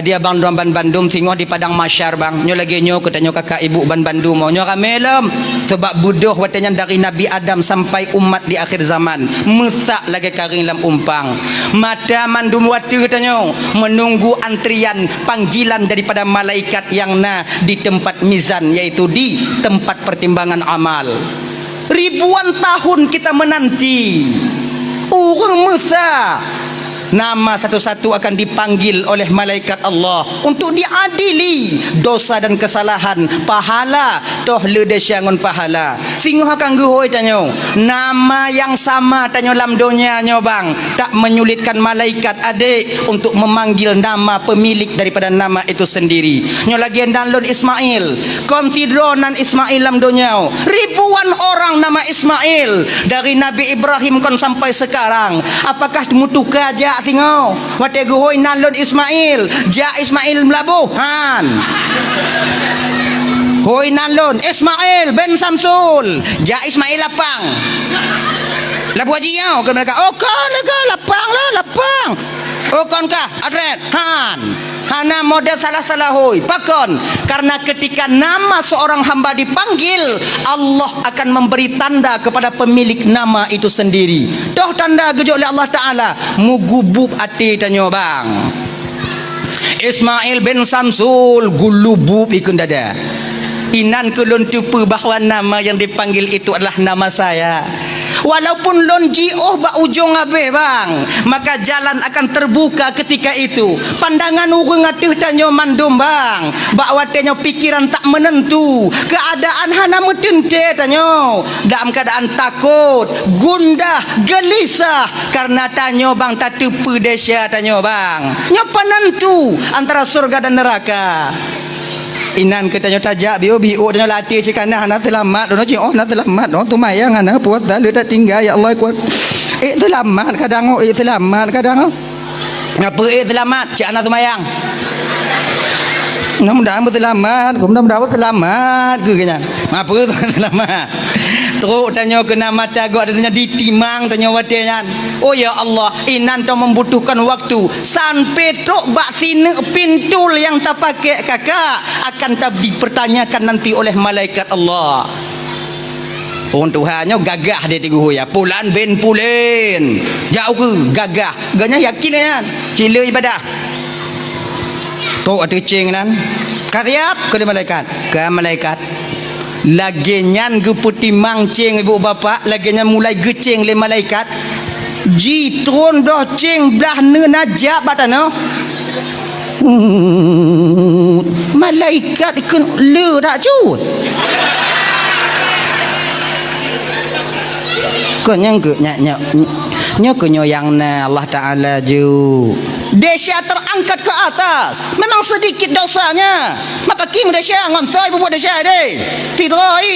Dia bang droe ban bandum singoh di padang mahsyar bang. Nyoe lagée nyoe keu tanyoe kakak ibu ban bandum. Nyoe ramé lom. Sebab beudôh watée nyan dari Nabi Adam sampai umat di akhir zaman. Meusak lagée karing lam umpang. Mata mandum watée tanyoe menunggu antrian panggilan daripada malaikat yang na di tempat mizan, yaitu di tempat pertimbangan amal. Ribuan tahun kita menanti. Ureuëng meusa nama satu-satu akan dipanggil oleh malaikat Allah untuk diadili dosa dan kesalahan, pahala toh le desya ngon pahala. Singoh akan geuhôi tanyoe, nama yang sama tanyoe lam donya nyoe bang, tak menyulitkan malaikat adek untuk memanggil nama pemilik daripada nama itu sendiri. Nyoe lagée nan lôn Ismail, kon sidroe nan Ismail lam donya. Ribuan orang nama Ismail dari Nabi Ibrahim kon sampai sekarang. Apakah meutuka jak singoh? Watée geuhôi nan lôn Ismail, jak Ismail Meulaboh, han. Hôi nan lôn Ismail bin Samsul, jak Ismail Lapang. Laboh Haji nyoe keu mereka. Oh kon lega Lapang lah, Lapang. Oh kon kah Adret, han. Hana model salah-salah hôi. Pakon? Karena ketika nama seorang hamba dipanggil, Allah akan memberi tanda kepada pemilik nama itu sendiri. Toh tanda geujok lé Allah Taala, mugubuk até tanyoe bang. Ismail bin Samsul gulubub ikun dada. Inan keu lôn teupeue bahwa nama yang dipanggil itu adalah nama saya. Walaupun lôn jiôh bak ujong abéh bang, maka jalan akan terbuka ketika itu. Pandangan ureuëng ateueh tanyoe mandum bang, bak watée nyoe pikiran tak menentu, keadaan hana meuteuntée tanyoe, dalam keadaan takot, gundah, gelisah, karena tanyoe bang tateupeue desya tanyoe bang. Nyoe penentu antara surga dan neraka. Inan keu tanyoe tajak biôh-biôh tanyoe latih cit kana hana seulamat, droeneuh cit oh hana seulamat, oh teumayang hana puasa le tatinggai ya Allah kuat. Eh seulamat kadang oh, eh seulamat kadang oh. Ngapa eh seulamat cit hana teumayang. Mudah-mudahan beuseulamat, mudah-mudahan beuseulamat keu nyan. Ngapa seulamat? Trok tanyoe keu na mata gok tanyoe ditimang tanyoe watée nyan. Oh ya Allah, inan tong membutuhkan waktu sampai trok bak sineuk pintul yang tapakai kakak akan dipertanyakan nanti oleh malaikat Allah. Ureuëng tuha nyoe gagah dia tigu huya. Pulan bin Pulen. Jak ukeue gagah. Ganya yakin nyan. Cile ibadah. Trok ateueh ceng nan. Ka siap keu malaikat. Ka malaikat. Lagée nyan geupeutimang céng ibu bapak, lagée nyan mulai geucéng lé malaikat. Jitron doh céng blah neuna jak bak tanoh. Malaikat ikheun le dak cut. Kon nyang keu nyak nyak nyoe keu nyoe nyang na Allah Taala ju. Desya terangkat ke atas. Memang sedikit dosanya. Maka kim desya ngon soe bubuet desya deh. Tidroi.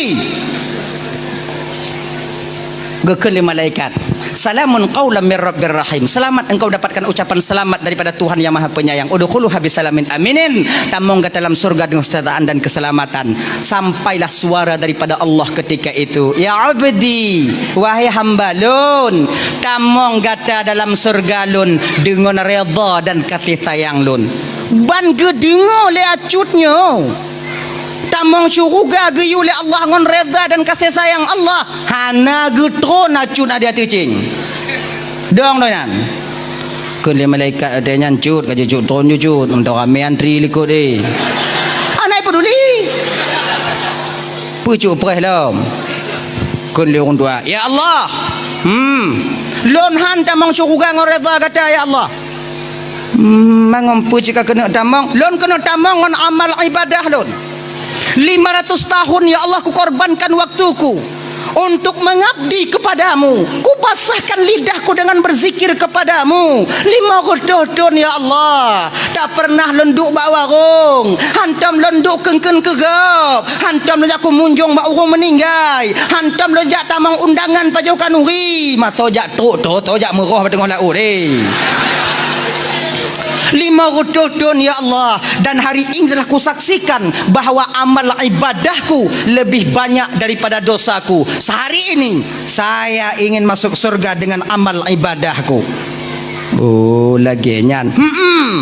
Geukheun lé malaikat, "Salamun qaulam mir rabbir rahim." Selamat engkau dapatkan ucapan selamat daripada Tuhan yang Maha Penyayang. "Udkhuluha bisalamin aminin." Tamong gata dalam surga dengan kesejahteraan dan keselamatan. Sampailah suara daripada Allah ketika itu, "Ya abdi, wahai hamba lôn, tamong gata dalam surga lôn dengan redha dan kasih sayang lôn." Ban geudeungoe lé acut nyoe. Tamong syuruga geuyue lé Allah ngon redha dan kasih sayang Allah, hana geutron acut na di ateueh céng. Dong doh nyan. Kheun lé malaikat watée nyan cut ka jijok tron jujut, meuntang ramé antri likot deh. Hana peduli. Peucok preh lom. Kheun lé ureuëng tuha, "Ya Allah, hmm, lôn han tamong syuruga ngon redha gata ya Allah." Mangon peue cit ka keuneuk tamong? Lôn keuneuk tamong ngon amal ibadah lôn. Lima ratus tahun, ya Allah, kukorbankan waktuku untuk mengabdi kepadamu. Kupasahkan lidahku dengan berzikir kepadamu. Lima reutôh thon, ya Allah, tak pernah lôn duek bak warong. Hantom lôn duek keun-keun keu gob. Hantom lôn jak kumunjong bak ureuëng meuninggai. Hantom lôn jak tamong undangan pajoh khanuri. Masa jak trok, to-to jak meuroh bak teungoh laôt, eh. Lima reutôh thon, ya Allah, dan hari ini telah kusaksikan bahwa amal ibadahku lebih banyak daripada dosaku. Sehari ini, saya ingin masuk surga dengan amal ibadahku. Oh, lagée nyan. Hmm.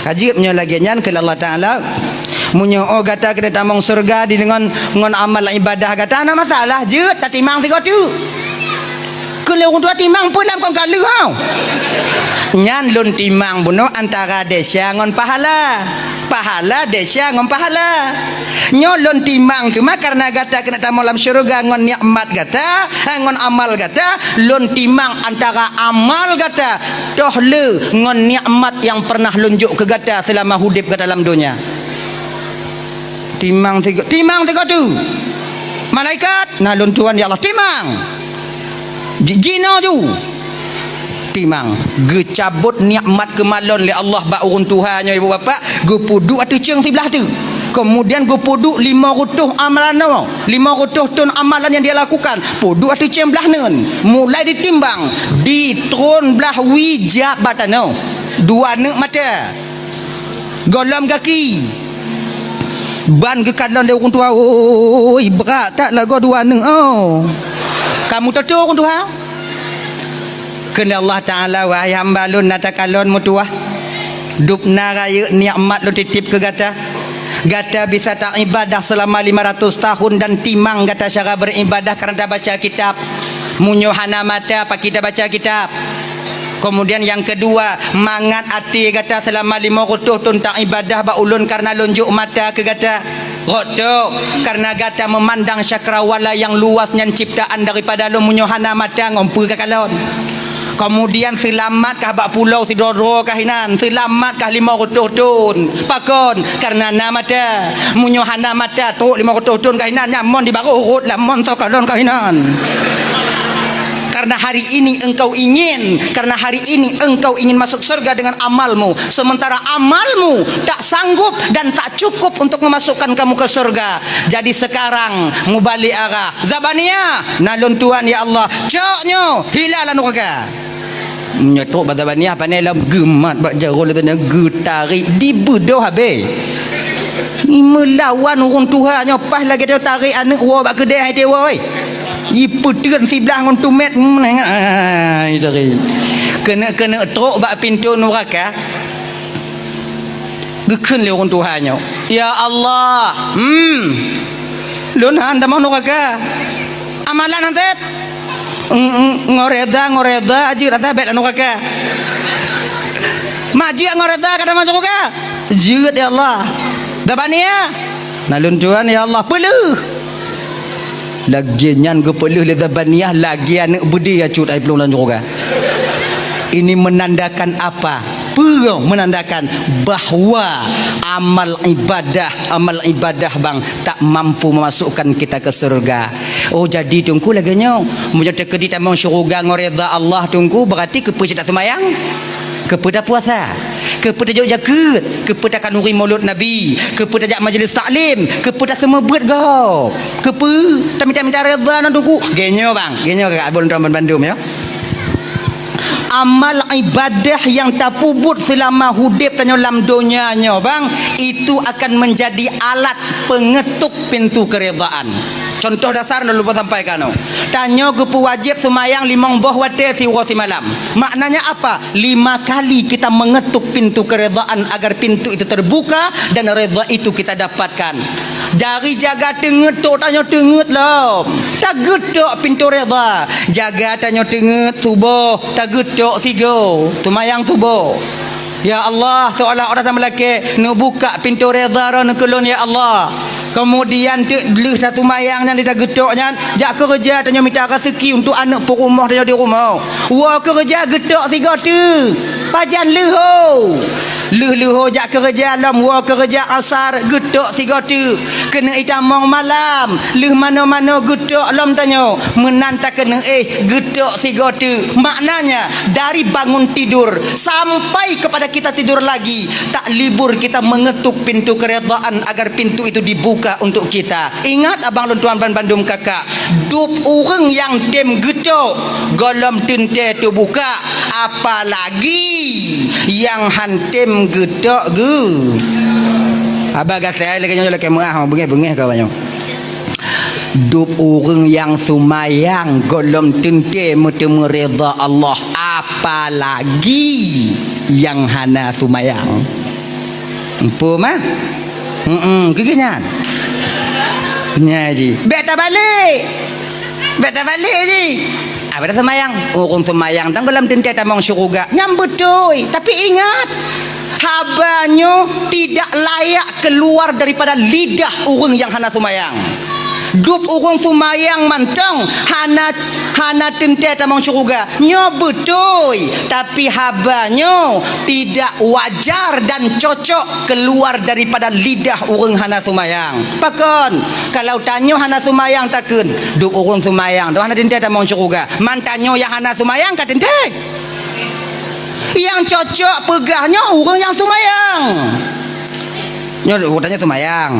Ka jeuet meunyoe lagée nyan, kheun Allah Taala, "Meunyoe oh gata keuneuk tamong syeuruga di deungon ngon amal ibadah gata, hana masalah, jeuet tatimang sigoe teuk." Kheun lé ureuëng tuha, "Timang peue lam kon ka lheueh hau?" "Nyan lôn timang bunoe antara desya ngon pahala. Pahala desya ngon pahala. Nyoe lôn timang teuma kareuna gata keuneuk tamong lam syeuruga ngon nikmat gata, eh, ngon amal gata, lôn timang antara amal gata toh le ngon nikmat nyang pernah lôn jok keu gata seulama udeb gata lam donya." Timang sigoe, timang sigoe teuk. Malaikat, "Na lôn tuan, ya Allah." "Timang." Ji-, jinoe ju. Timang. Geucabot nikmat keumalon lé Allah bak ureuëng tuha nyoe, ibu bapak, geupeuduek ateueh ceueng siblah teuk. Keumudian geupeuduek lima reutôh amalan nyoe, lima reutôh thon amalan nyang dia lakukan. Peuduek ateueh ceueng blah neuen. Mulai ditimbang, di tron blah wie jak bak tanoh. Dua neuk mata. Gohlom gaki. Ban geukalon lé ureuëng tuha, "Oi, brat that lagoe dua neuk, oh." Ka meutoto ureuëng tuha. Kheun Allah Taala, "Wahai hamba lôn, na takalon meutuwah. Dubna rayeuk nikmat lôn titip keu gata. Gata bisa taibadah seulama lima ratus tahun dan timang gata cara beuribadah kareuna tabaca kitab. Meunyoe hana mata, pakri tabaca kitab?" Keumudian nyang keudua, mangat até gata seulama lima reutôh thon taibadah bak ulôn kareuna lôn jok mata keu gata. Rot tok, kareuna gata meumandang cakrawala nyang luwas nyan ciptaan daripada lôn, meunyoe hana mata ngon peue kakalon. Keumudian seulamat kah bak pulo sidroe-droe kah inan, seulamat kah lima reutôh thon. Pakon? Kareuna na mata. Meunyoe hana mata, trok lima reutôh thon kah inan, nyan mon di barôh rot lam mon soe kalon kah inan. Karena hari ini engkau ingin, karena hari ini engkau ingin masuk surga dengan amalmu, sementara amalmu tak sanggup dan tak cukup untuk memasukkan kamu ke surga. Jadi sekarang, mubalik arah. Zabania, na lôn tuan, ya Allah. Cok nyoe, hila lam nuraka. Nyoe trok bak Zabania, pane lom geumat bak jaroe leubeuna geutarék, dibeudoh habéh. Meulawan ureuëng tuha nyoe paih lagée tarék aneuëk woe bak keudée hai teuwoe. Jipeuteun siblah ngon tumét, hmm, nengah, ah, itu tadi. Keuneuk-keuneuk trok bak pintoe nuraka. Geukheun lé ureuëng tuha nyoe, "Ya Allah, hmm, lôn han tamong nuraka. Amalan han sép. Ng-, ng-, ngon reda, ngon reda jeuet rasa bék lam nuraka. Mak jeuet ngon reda ka tamong nuraka? Jeuet, ya Allah." Zabania. Na lôn tuan, ya Allah, peuleueh. Lagèe nyan geupeuleueh lé Zabaniyah, lagèe aneuk beudé ya cut ai plueng lam syeuruga. Ini menandakan apa? Peue menandakan bahwa amal ibadah, amal ibadah bang tak mampu memasukkan kita ke surga. Oh, jadi Teungku lagèe nyoe, meunyoe teukeudi tamong syeuruga ngon rida Allah Teungku, berarti keupeue cit taseumayang? Keupeue tapuasa? Keupeue tajok jakeuet? Keupeue takhanuri maulud Nabi? Keupeue tajak majlis taklim? Keupeue taseumeubeuet gob? Keupeue tamita-mita rida ngon Teungku? Geuh nyoe bang, geuh nyoe kakak abon tuan bandum ya. Amal ibadah nyang tapeubuet seulama udeb tanyoe lam donya nyoe bang, itu akan menjadi alat pengetuk pintu keridaan. Contoh dasar na lôn sampaikan nyoe. Tanyoe geupeuwajéb seumayang limong boh watèe siuroe simalam. Maknanya apa? Lima kali kita mengetuk pintu keridaan agar pintu itu terbuka dan rida itu kita dapatkan. Dari jaga teungeut tok tanyoe teungeut lom. Tageutok pintu rida. Jaga tanyoe teungeut suboh, tageutok sigoe. Seumayang suboh. Ya Allah, seolah-olah tameulakèe, neubuka pintu rida droeneuh keu lôn, ya Allah. Keumudian teuk lheueh taseumayang nyan, lheueh tageutok nyan, jak keureuja tanyoe mita raseuki untuk aneuk peurumoh tanyoe di rumoh. Woe keureuja geutok sigoe teuk. Pajan leuho. Lheueh leuho jak keureuja lom woe keureuja asar geutok sigoe teuk. Keuneuk itamong malam, lheueh manoe-manoe geutok lom tanyoe. Meunan takeuneuk éh geutok sigoe teuk. Maknanya, dari bangun tidur sampai kepada kita tidur lagi, tak libur kita mengetuk pintu keridaan agar pintu itu dibuka untuk kita. Ingat abang lôn tuan ban bandum kakak, dub ureueng nyang tem geutok gohlom teuntèe teubuka, apalagi nyang han tem geutok geu. Haba gasai lagèe nyoe lakèe meuah, beungèh-beungèh ka banyoe. Dub ureueng nyang seumayang gohlom teuntèe meuteumé rida Allah, apalagi nyang hana seumayang. Empu mah? Heeh, keu nyan. Nya ji. Bèk tabalek. Bèk tabalek ji. Apa dah seumayang? Ureueng seumayang dan gohlom teuntèe tamong syeuruga. Nyan beutôi. Tapi ingat, haba nyoe tidak layak keluar daripada lidah ureueng nyang hana seumayang. Dub ureueng seumayang mantong hana, hana teuntèe tamong syeuruga. Nyoe beutôi, tapi haba nyoe tidak wajar dan cocok keluar daripada lidah ureueng hana seumayang. Pakon? Kalau tanyoe hana seumayang takheun, dub ureueng seumayang tu hana teuntèe tamong syeuruga. Man tanyoe nyang hana seumayang ka teuntèe. Nyang cocok peugah nyoe ureueng nyang seumayang. Nyoe ureueng tanyoe seumayang.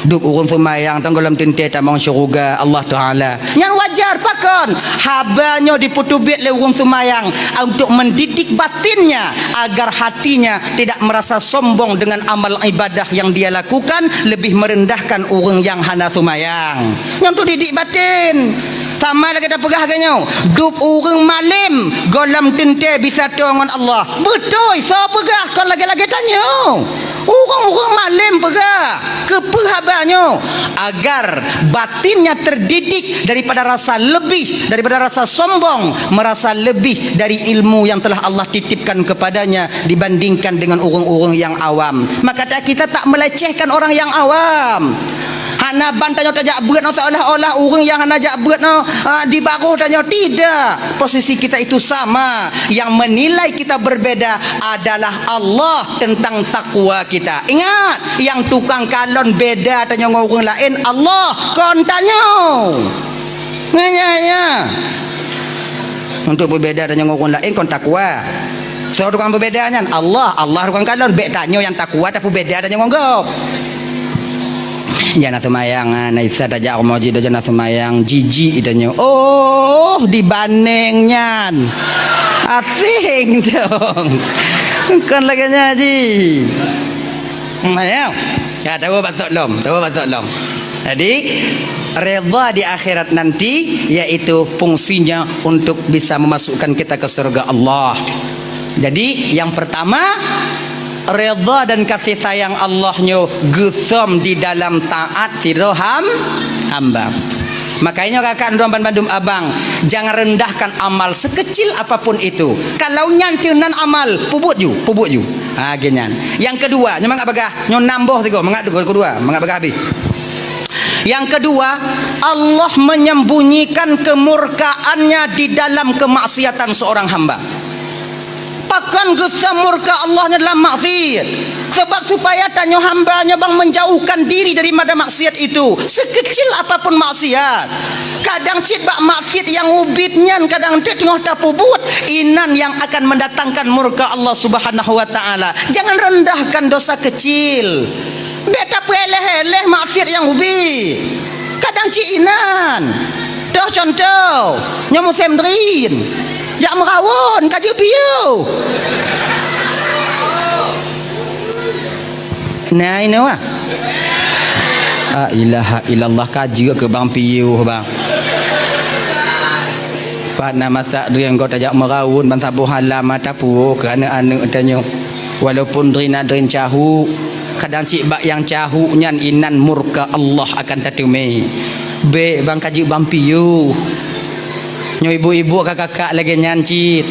Dub ureueng seumayang tong gohlom teuntèe tamong syeuruga Allah Taala. Nyan wajar pakon? Haba nyoe dipeuteubiet lé ureueng seumayang untuk mendidik batinnya agar hatinya tidak merasa sombong dengan amal ibadah yang dia lakukan, lebih merendahkan ureueng nyang hana seumayang. Nyan untuk didik batin. Sama lagèe tapeugah lagèe nyoe, dub ureueng malém gohlom teuntèe bisa toe ngon Allah. Beutôi, soe peugah kon lagèe-lagèe tanyoe. Ureueng-ureueng malém peugah, keupeue haba nyoe? Agar batinnya terdidik daripada rasa lebih, daripada rasa sombong, merasa lebih dari ilmu yang telah Allah titipkan kepadanya dibandingkan dengan ureueng-ureueng yang awam. Maka kita tak melecehkan orang yang awam. Hana ban tanyoe tajak beuet nyoe seolah-olah ureueng nyang hana jak beuet nyoe, ah, di baroh tanyoe. Tidak. Posisi kita itu sama. Yang menilai kita berbeda adalah Allah tentang takwa kita. Ingat, nyang tukang kalon beda tanyoe ngon ureueng laén Allah, kon tanyoe. Nyan, nyan, nyan. Untuk beubeda tanyoe ngon ureueng laén kon takwa. Soe tukang beubeda nyan? Allah. Allah tukang kalon. Bèk tanyoe nyang takwa tapeubeda tanyoe ngon gob. Nyang na seumayang, ah, na Isa tajak rumoh jih, dojo na seumayang, jijik tanyoe. Oh, dibandéng nyan. Aséng dong. Kon lagèe nyan jih. Hmm, ya. Ya, tawoe bak sok lom, tawoe bak sok lom. Jadi, redha di akhirat nanti, yaitu fungsinya untuk bisa memasukkan kita ke surga Allah. Jadi, yang pertama, redha dan kasih sayang Allah nyoe geusom di dalam taat sidroe ham-, hamba. Makanya kakak dan bandum abang, jangan rendahkan amal sekecil apapun itu. Kalau nyan teuh nan amal, peubuet ju, peubuet ju. Ah, geuh nyan. Yang kedua, nyoe mangat bagah, nyoe nam boh sigoe, mangat kedua, mangat bagah habéh. Yang kedua, Allah menyembunyikan kemurkaannya di dalam kemaksiatan seorang hamba. Pakon geuseumurka Allah nyoe dalam maksiat? Sebab supaya tanyoe hamba nyoe bang menjauhkan diri daripada maksiat itu, sekecil apapun maksiat. Kadang cit bak maksiat nyang ubit nyan kadang teungoh tapubuet, inan yang akan mendatangkan murka Allah Subhanahu wa Ta'ala. Jangan rendahkan dosa kecil. Bèk tapeuéléh-éléh maksiat nyang ubit. Kadang cit inan. Toh contoh, nyoe musém drien. Jak meurawon, ka jeuet piôh. Nah, inoe wah. La ilaha illallah, ka jeuet keu bang piôh, bang. Pat na masak drien goe tajak meurawon ban saboh alam mata puwoe keu aneuk-aneuk tanyoe. Walaupun drien na drien cahuk, kadang cit bak nyang cahuk nyan inan murka Allah akan tateumé. Bèk bang ka jeuet bang piôh. Nyoe ibu-ibu ka kakak lagèe nyan cit.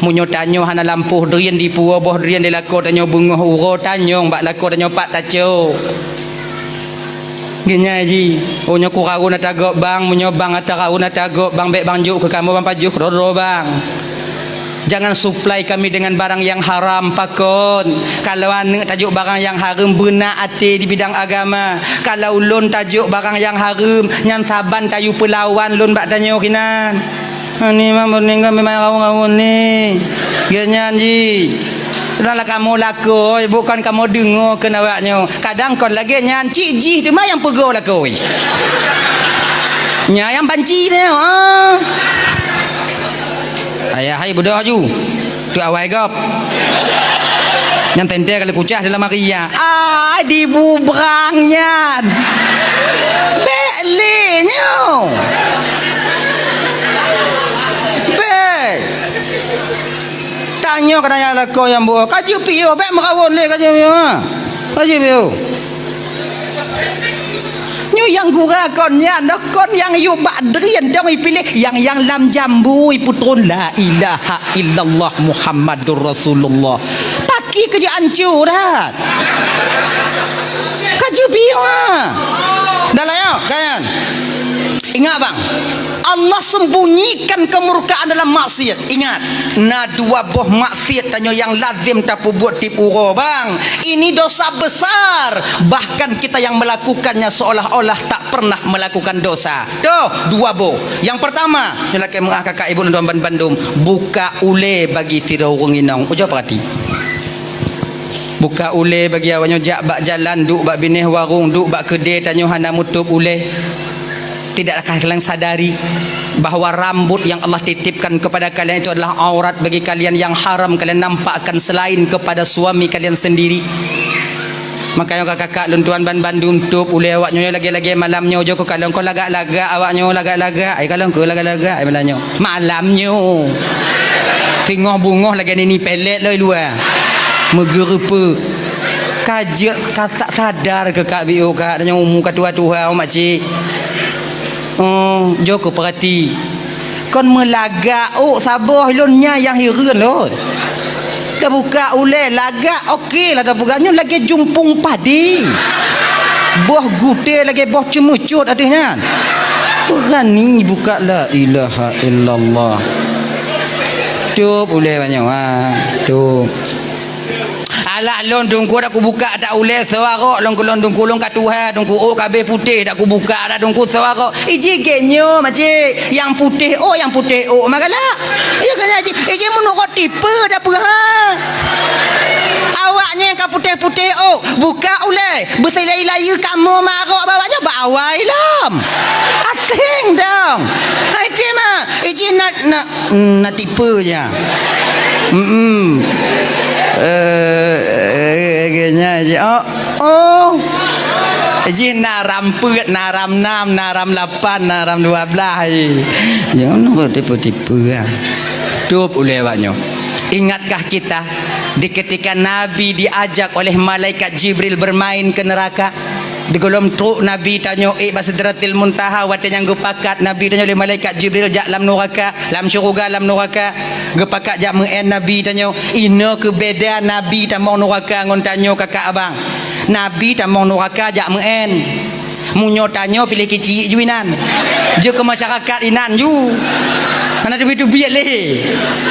Meunyoe tanyoe hana lampôh drien dipuwoe boh drien di lakoe tanyoe beungoh uroe tanyong bak lakoe tanyoe pat tacok. Geunyai jih, oh nyoe kurawon ata gob bang, meunyoe bang ata rawon ata gob bang, bèk bang jok keu kamoe bang pajoh keudroe-droe bang. Jangan supply kami dengan barang yang haram, pakon. Kalau aneuk tajok barang yang hareuem, beuna até di bidang agama. Kalau lôn tajok barang yang hareuem, nyan saban tayue peulawan lôn bak tanyoe kinan. Ani mah meuneuk memang rawon-rawon ni. Geuh nyan jih. Sudahlah kamoe lakoe, bukan kamoe deungoe keu awaknyoe. Kadang kon lagèe nyan, cit jih teuma nyang peugoe lakoe. Nyan nyang banci nyoe, ah. Ayah hai beudôh ju. Tu awai gob. Nyang teuntèe kali kucah dalam hari ya. Ah, dibubrang nyan. Bèk lé nyoe. Bèk. Tanyoe keu tanyoe lakoe nyang buet. Ka jeuet piôh, bèk meurawon lé ka jeuet piôh, ha. Ka jeuet piôh. Nyoe nyang gura kon nyan, dah kon nyang yue bak drien dong ipiléh, nyang, nyang lam jambu ipeutron la ilaha illallah Muhammadur Rasulullah. Paki keu jeuet ancô dah. Ka jeuet piôh, ha. Dah lah, ya, kan? Ingat, bang. Allah sembunyikan kemurkaan dalam maksiat. Ingat, na dua boh maksiat tanyoe nyang lazem tapeubuet tiep uroe, bang. Ini dosa besar. Bahkan kita yang melakukannya seolah-olah tak pernah melakukan dosa. Toh, dua boh. Yang pertama, nyoe lakèe meu'ah kakak ibu lôn tuan ban bandum, buka ulèe bagi sidroe ureueng inong. Ujoe peurati. Buka ulèe bagi awaknyoe jak bak jalan, duek bak binéh warong, duek bak keudè tanyoe hana meutôp ulèe. Tidakkah kalian sadari bahwa rambut yang Allah titipkan kepada kalian itu adalah aurat bagi kalian yang haram kalian nampakkan selain kepada suami kalian sendiri? Makanya kakak-kakak lôn tuan ban bandum tôp ulèe awaknyoe lagèe-lagèe malam nyoe jok keu kalon kon lagak-lagak awaknyoe lagak-lagak, ai kalon kon lagak-lagak ai malam nyoe. Malam nyoe. Teungoh beungoh lagèe nini pelet lom i luwa. Meugeureupeuk. Ka jeuet ka tak sadar keu kak biôh kak, tanyoe umu ka tuha-tuha, oh, makcik. Oh, jok keu peurati. Kon meulagak ôk saboh lôn nyan nyang hireuen lôn. Tabuka ulèe lagak, oke lah tabuka. Nyoe lagèe jumpung padi. Boh gutèe lagèe boh ceumeucot ateueh nyan. Beurani buka, la ilaha illallah. Tôp ulèe banyoe, ha. Tôp. Alah lôn teungku dak kubuka dak ulèe soe arok lôn keu lôn teungku lôn ka tuha teungku ôk ka abéh putéh dak kubuka dak teungku soe arok. Iji gèt nyoe makcik, nyang putéh ôk, nyang putéh ôk mah galak. Iya kan iji, iji meunurot tipe dak peue ha. Awaknyan ka putéh-putéh ôk, buka ulèe, beusilai-layeue kamoe marok bak awaknyan bak awai lom. Asing dong. Hai ti mah, iji na na Hmm, na tipe nya. Hmm. Eh, eh, nya je. Oh, oh. Jih na ram peuet, na ram enam, na ram lapan, na ram dua belas. Jangan tipe-tipe ah. Tôp ulèe awaknyoe. Ingatkah kita di ketika Nabi diajak oleh malaikat Jibril bermain ke neraka? Di gohlom trok Nabi tanyoe ék bak Sidratil Muntaha, watée nyang geupakat Nabi tanyoe lé malaikat Jibril jak lam nuraka, lam syeuruga lam nuraka. Geupakat jak meu'én Nabi tanyoe, inoe keuh beda Nabi tamong nuraka ngon tanyoe kakak abang. Nabi tamong nuraka jak meu'én. Meunyoe tanyoe piléh keuchik ju inan. Jeuet keu masyarakat inan ju. Hana teubiet-teubiet lé.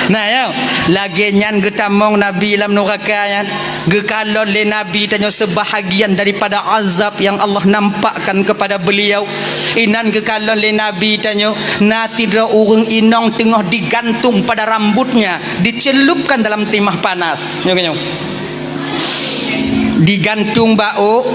Nah, ya. Lagée nyan geutamong Nabi lam nuraka nyan. Geukalon lé Nabi tanyoe seubahagian daripada azab yang Allah nampakkan kepada beliau. Inan geukalon lé Nabi tanyoe, na sidroe ureuëng inong teungoh digantung pada rambutnya, dicelupkan dalam timah panas. Nyoe, nyoe. Digantung bak ôk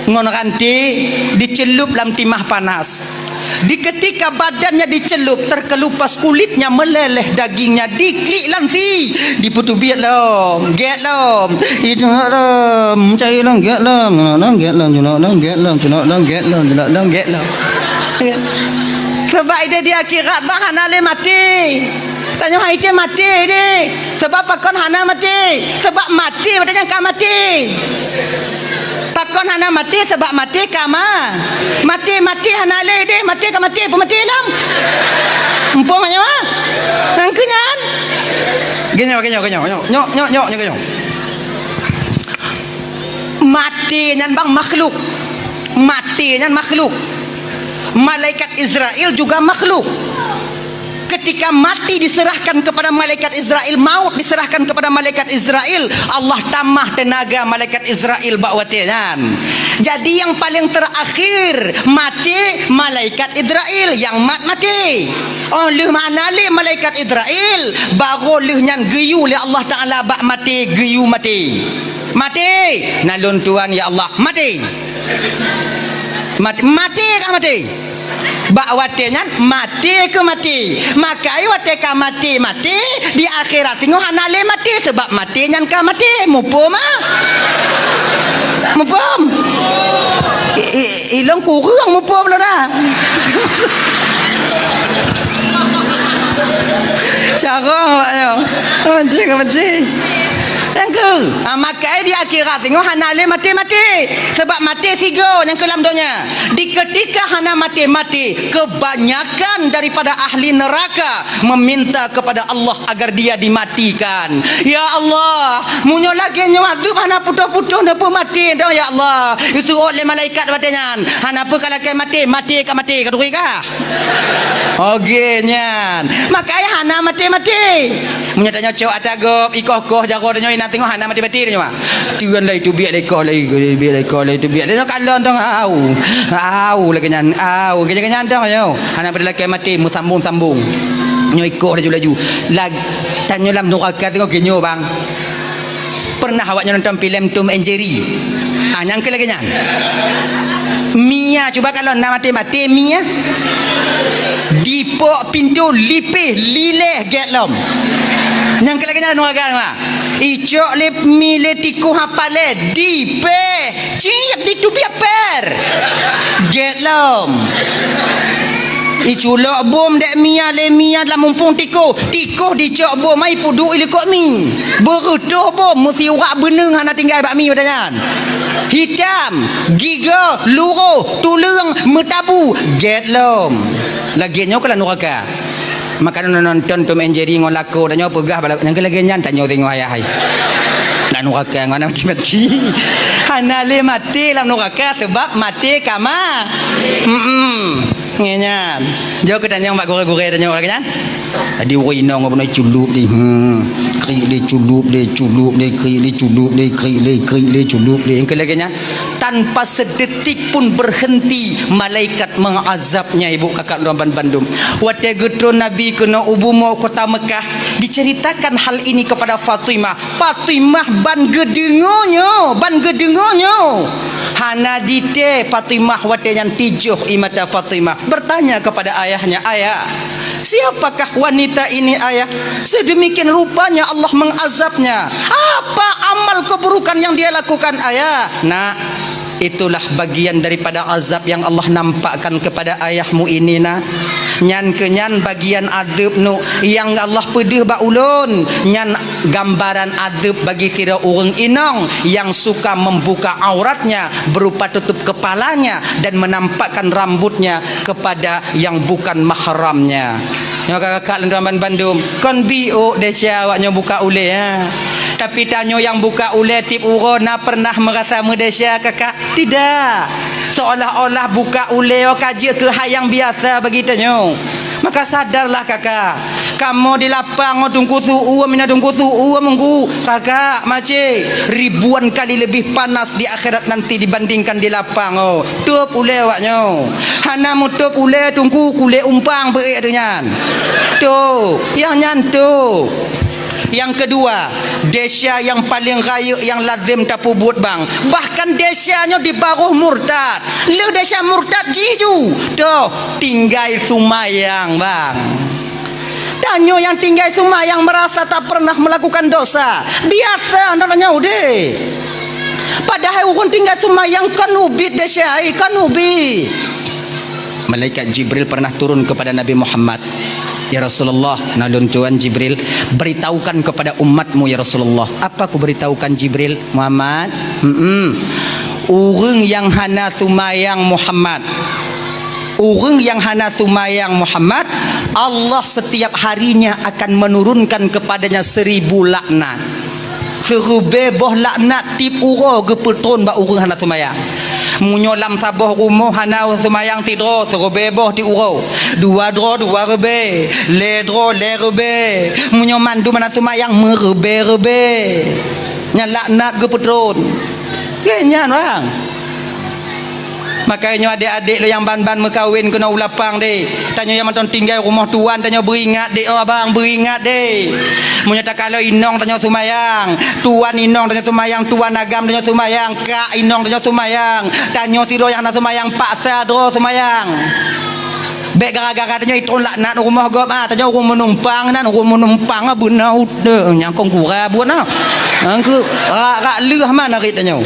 ngon ranté, dicelup lam timah panas. Di ketika badannya dicelup, terkelupas kulitnya meleleh dagingnya, diklik lam sie, dipeuteubiet lom, gét lom, ijak lom, cai lom, gét lom, gét lom, gét lom, gét lom, gét lom, gét lom. Sebab ideh di akhirat bah hana lé maté. Tanyoe hai cit maté deh. Sebab pakon hana maté? Sebab maté watée nyan ka maté. Pakon hana maté? Sebab maté ka ma-, maté, maté hana lé deh, maté ka maté, peumaté lom. Muphom nyoe? Nyang keu nyan. Geunyoe, geunyoe, geunyoe, nyoe, nyoe, nyoe, nyoe, nyoe, geunyoe. Maté nyan bang makhluk. Maté nyan makhluk. Malaikat Israel juga makhluk. Ketika mati diserahkan kepada malaikat Israel, maut diserahkan kepada malaikat Israel, Allah tamah tenaga malaikat Israel bak watée nyan. Jadi yang paling terakhir mati malaikat Israel yang mat mati. Oh lheueh mana lé malaikat Israel, baru lheueh nyan geuyue lé Allah Taala bak maté, geuyue maté. Maté, na lôn tuan ya Allah, maté. Maté, maté kah maté? Bak watée nyan maté keu maté. Makai watée ka maté, maté, di akhirat singoh hana lé maté, sebab maté nyan ka maté. Muphom ah? Muphom? I, i, ilong kureueng muphom lôn dah. Carong awaknyoe. Benci, benci. Nyang keu, ah, makai di akhirat singoh hana lé maté-maté. Sebab maté sigoe nyang keu lam donya. Di ketika hana maté-maté, kebanyakan daripada ahli neraka meminta kepada Allah agar dia dimatikan. Ya Allah, meunyoe lagée nyoe azeueb hana putôh-putôh neupeumaté dong ya Allah. Geuseuôt lé malaikat watée nyan. Hana peue ka lakée maté, maté ka maté, ka turi kah? Oge nyan. Makai hana maté-maté. Meunyoe tanyoe cok ata gob, ikoh-koh jaroe tanyoe inan teungoh hana maté-maté tanyoe. Teun lé teubiet lé ikoh lé, teubiet lé ikoh lé, teubiet lé nyoe kalon dong au. Au lagée nyan, au lagée nyan dong nyoe. Hana pada lakée maté meusambong-sambong. Nyoe ikoh laju-laju. Lag-, tanyoe lam nuraka teungoh geunyoe bang. Pernah awaknyoe nonton filem Tom and Jerry? Ah, nyang keu lagée nyan. Mia, cuba kalau na maté-maté Mia. Dipok pintoe lipéh lilée gét lom. Nyang keu lagée nyan nuraka mah. Icok lé mi lé tikoh hapalé dipéh. Ciek di teubiet per. Gét lom. Iculok bom dek Mia lé Mia lam mumpung tikoh. Tikoh dicok bom ai peuduek ilikot mi. Beureutoh bom meusiwak beuneueng hana tinggai bak mi pada nyan. Hitam, gigoe, luroh, tuleueng, meutabu, gét lom. Lagée nyoe keuh lam nuraka. Maka nonton Tom and Jerry ngon lakoe tanyoe peugah bak lakoe nyang keu lagée nyan tanyoe teungoh ayah hai. Lam nuraka ngon maté-maté. Hana lé maté lam nuraka sebab maté ka ma-, mm-mm. Ngieng nyan. Jok keu tanyong bak gurée-gurée tanyong lagée nyan. Jadi ureuëng inong beuna culup di, hmm. Krik di culup di, culup di, krik di culup di, krik di, krik di culup di. Nyang keu lagée nyan tanpa sedetik pun berhenti malaikat mengazabnya, ibu kakak lôn ban bandum. Watée geutron Nabi keunoe u bumoe kota Mekah, diceritakan hal ini kepada Fatimah. Fatimah ban geudeungoe nyoe, ban geudeungoe nyoe. Hana ditée Fatimah watée nyan tijoh ie mata Fatimah. Bertanya kepada ayahnya, "Ayah, siapakah wanita ini, Ayah? Sedemikian rupanya Allah mengazabnya. Apa amal keburukan yang dia lakukan, Ayah?" Nak, itulah bagian daripada azab yang Allah nampakkan kepada ayahmu ini, Nak. Nyan keuh nyan bagian azeub nuh nyang Allah peudeuh bak ulôn. Nyan gambaran azeub bagi sidroe ureuëng inong nyang suka membuka auratnya berupa tutup kepalanya dan menampakkan rambutnya kepada yang bukan mahramnya. Nyoe ka kakak lôn tuan bandum, kon biôk desya awak nyoe buka ulée, ha. Tapi tanyoe nyang buka ulée tieb uroe na pernah meurasa meudesya kakak? Tidak. Seolah-olah buka ulée ka jeuet keuhai nyang biasa bagi tanyoe. Maka sadarlah kakak, kamoe di lapang ngon teungku su-uem, ina teungku su-uem, teungku, kakak, makcik, ribuan kali lebih panas di akhirat nanti dibandingkan di lapang, oh. Tôb ulée awak nyoe. Hana meutôb ulée teungku, kulét umpang beuék teuh nyan. Tôb, nyang nyan tôb. Nyang keudua, desya nyang paleng rayeuk nyang lazem tapeubuet bang. Bahkan desya nyoe di baroh murtad. Lheueh desya murtad jih ju, toh, tinggai seumayang bang. Tanyoe nyang tinggai seumayang meurasa tak pernah meulakukan dosa. Biasa na tanyoe udeh. Padahai ureuëng tinggai seumayang kon ubit desya, ai, kon ubit. Malaikat Jibril pernah turun kepada Nabi Muhammad. "Ya Rasulullah, na lôn tuan Jibril, beritahukan kepada umatmu ya Rasulullah." "Apa kuberitahukan Jibril?" "Muhammad, hmm, ureuëng nyang hana seumayang Muhammad, ureuëng nyang hana seumayang Muhammad, Allah setiap harinya akan menurunkan kepadanya seribu laknat." Siribée boh laknat tieb uroe geupeutron bak ureuëng hana seumayang. Meunyoe lam saboh rumoh hana seumayang sidroe, siribée boh tieb uroe. Dua droe, dua ribée. Lhée droe, lhée ribée. Meunyoe mandum hana seumayang, meuribée-ribée. Nyan laknat geupeutron. Lheueh nyan, bang. Makajih nyoe adék-adék lôn nyang ban-ban meukawen keunoe u lapang deh. Tanyoe nyang mantong tinggai rumoh tuan, tanyoe beuingat deh, oh abang, beuingat deh. Meunyoe takalon inong tanyoe seumayang, tuan inong tanyoe seumayang, tuan agam tanyoe seumayang, kak inong tanyoe seumayang, tanyoe sidroe nyang hana seumayang, paksa droe seumayang. Bék gara-gara tanyoe itron laknat rumoh gob, ah, tanyoe ureuëng meunumpang nan, ureuëng meunumpang, ah, beuna udeueng nyang kong gura buet na. Nyang keu rak-rak leuh man arit tanyoe.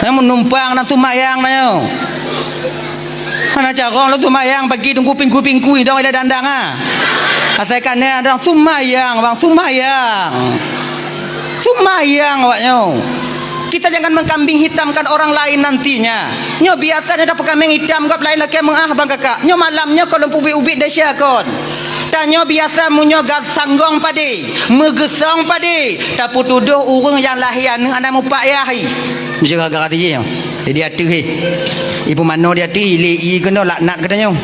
Nyang meunumpang nan seumayang tanyoe. Hana carông lôn seumayang bagi teungku pingkui-pingkui dong ilée dandang, ah. Asai ka na dong seumayang, bang, seumayang. Seumayang awak nyoe. Kita jangan mengkambing hitamkan orang lain nantinya. Nyoe biasa nyoe tapeukameng itam gob laén lakée meuáh bang kakak. Nyoe malam nyoe kon lôn peubiet-ubiet desya kon. Tanyoe biasa meunyoe gab sanggong padé, meugeusong padé, tapeutudôh ureuëng nyang lahé aneuëk hana mupak yah. Meuseuga gara-gara tijih nyoe. Di ateueh, eh. Ipeumanoe di ateueh, ilée ié keunoe laknat keu tanyoe.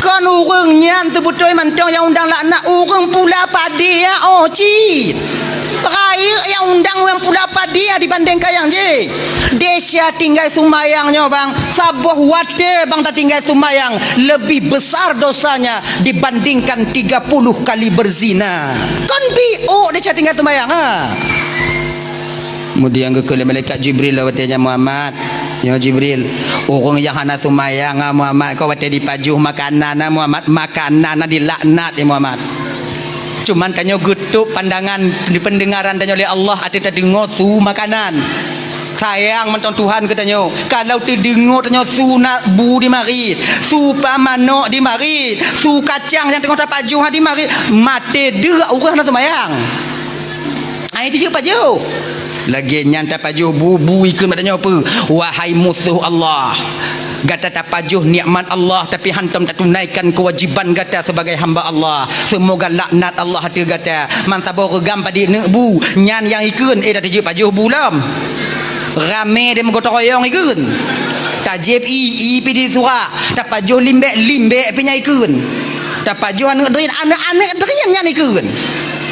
Kon ureuëng nyan teubeutôi mantong nyang undang laknat, ureuëng pula padé, ya, oh, cit. Rayeuk nyang undang ureuëng pula padé, ya, dibandingkan nyang jih. Desya tinggai seumayang nyoe, bang. Saboh watée, bang, tatinggai seumayang, lebih besar dosanya dibandingkan tiga puluh kali berzina. Kon biôk desya tinggai seumayang, ha? Kemudian geukheun lé malaikat Jibril lom watée nyan, "Muhammad, nyoe Jibril, ureuëng nyang hana seumayang, ah, Muhammad, kon watée jipajoh makanan, ah, Muhammad, makanan, ah, dilaknat, ya Muhammad." Cuman tanyoe geutôb pandangan, peundeungaran tanyoe lé Allah ateueh tadeungoe su makanan. Sayang mantong Tuhan keu tanyoe. Kalau teudeungoe tanyoe su na bu di marit, su pa manok di marit, su kacang nyang teungoh tapajoh di marit, maté deuk ureuëng hana seumayang. Ai tijeuek pajoh. Lagée nyan tapajoh bu, bu ikheun bak tanyoe peue? Wahai musoh Allah, gata tapajoh nikmat Allah, tapi hántom tatunaikan keuwajéban gata sibagai hamba Allah. Seumoga laknat Allah ateueh gata. Man saboh reugam padit neuk bu, nyan nyang ikheun, eh, dah tijeuek pajoh bu lom. Ramé deh meugotong royong ikheun. Tajieb ié, ié pih disurak. Tapajoh limbék, limbék pih nyan ikheun. Tapajoh aneuëk drien, aneuëk-aneuëk drien nyan ikheun.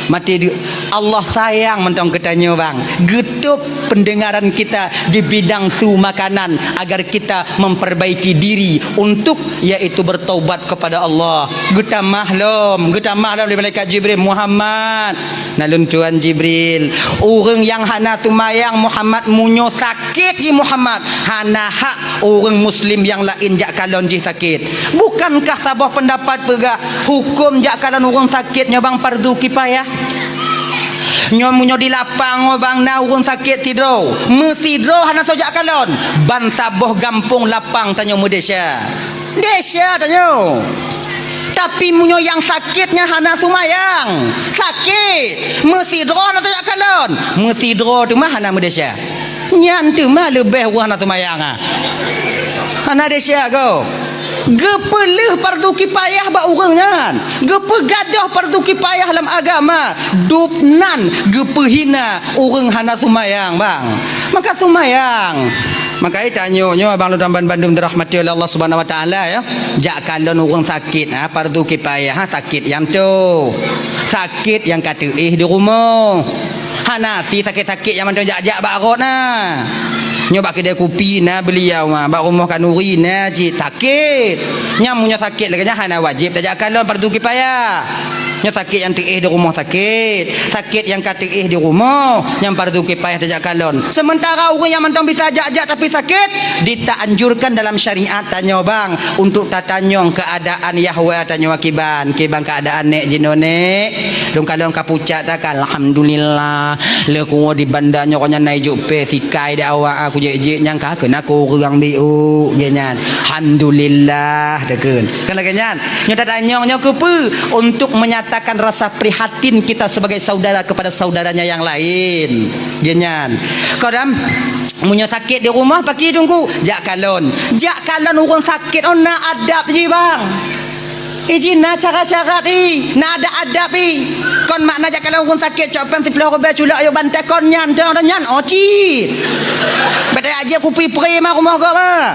Maté deuk. Allah sayang mantong keu tanyoe, bang. Geutôb pendengaran kita di bidang su makanan agar kita memperbaiki diri untuk, yaitu bertaubat kepada Allah. Geutamah lom, geutamah lom lé malaikat Jibril, "Muhammad, na lôn tuan Jibril, ureuëng nyang hana seumayang Muhammad, meunyoe sakét jih Muhammad, hana hak ureuëng muslim nyang laén jak kalon jih sakét." Bukankah saboh pendapat peugah huköm jak kalon ureuëng sakét nyoe bang fardu kifayah? Nyoe meunyoe di lapang nyoe bang na ureuëng sakét sidroe, meusidroe hana soe jak kalon, ban saboh gampông lapang tanyoe meudesya. Desya tanyoe. Tapi meunyoe nyang sakét nyan hana seumayang, sakét, meusidroe na tajak kalon, meusidroe teuma hana meudesya. Nyan teuma leubeh wah na seumayang, ah. Hana desya goe. Geupeuleuh fardu kifayah bak ureuëng nyan. Geupeugadôh fardu kifayah lam agama. Dub nan geupeuhina ureuëng hana seumayang, bang. Maka seumayang. Maka tanyoe nyoe abang lôn bandum dirahmati oleh Allah Subhanahu Wa Taala, ya. Jak kalon ureuëng sakét, ha, fardu kifayah, ha, sakét nyang tu. Sakét nyang ka teuéh di rumoh. Hana si sakét-sakét nyang mantong jak-jak bak rot na. Nyoe bak keudè kupi na beuliau, ha, bak rumoh khanuri na cit sakét. Nyang meunyoe sakét lagèe nyan hana wajéb tajak kalon, fardu kifayah. Nyoe sakét nyang teuéh di rumoh sakét, sakét nyang ka teuéh di rumoh, nyang fardu kifayah tajak kalon. Sementara ureuëng nyang mantong bisa jak-jak tapi sakét, ditaanjurkan dalam syariat tanyoe bang untuk tatanyong keuadaan yahwa tanyoe kiban, kiban keuadaan nèk jinoe nèk. Lôn kalon ka pucak takan, alhamdulillah. Lé kuwoe di banda nyoe nyan na ijok pèh sikai di awak aku jek-jek nyang ka keunan kureueng biuk, geuh nyan. Alhamdulillah, takheun. Kan lagèe nyan. Nyoe tatanyong nyoe keupeue? Untuk menyatakan rasa prihatin kita sebagai saudara kepada saudaranya yang lain. Geuh nyan. Kadang meunyoe sakét di rumoh, pakri teungku, jak kalon. Jak kalon ureuëng sakét, oh, na adab jih, bang. Iji na cara-cara i, na adab-adab i. Kon makna jak kalon ureuëng sakét, cok pèng siplôh ribèe culok yôh bantai kon nyan, nyan, oh cit. Bèk tajak jép kupi pri ma rumoh gob, ha.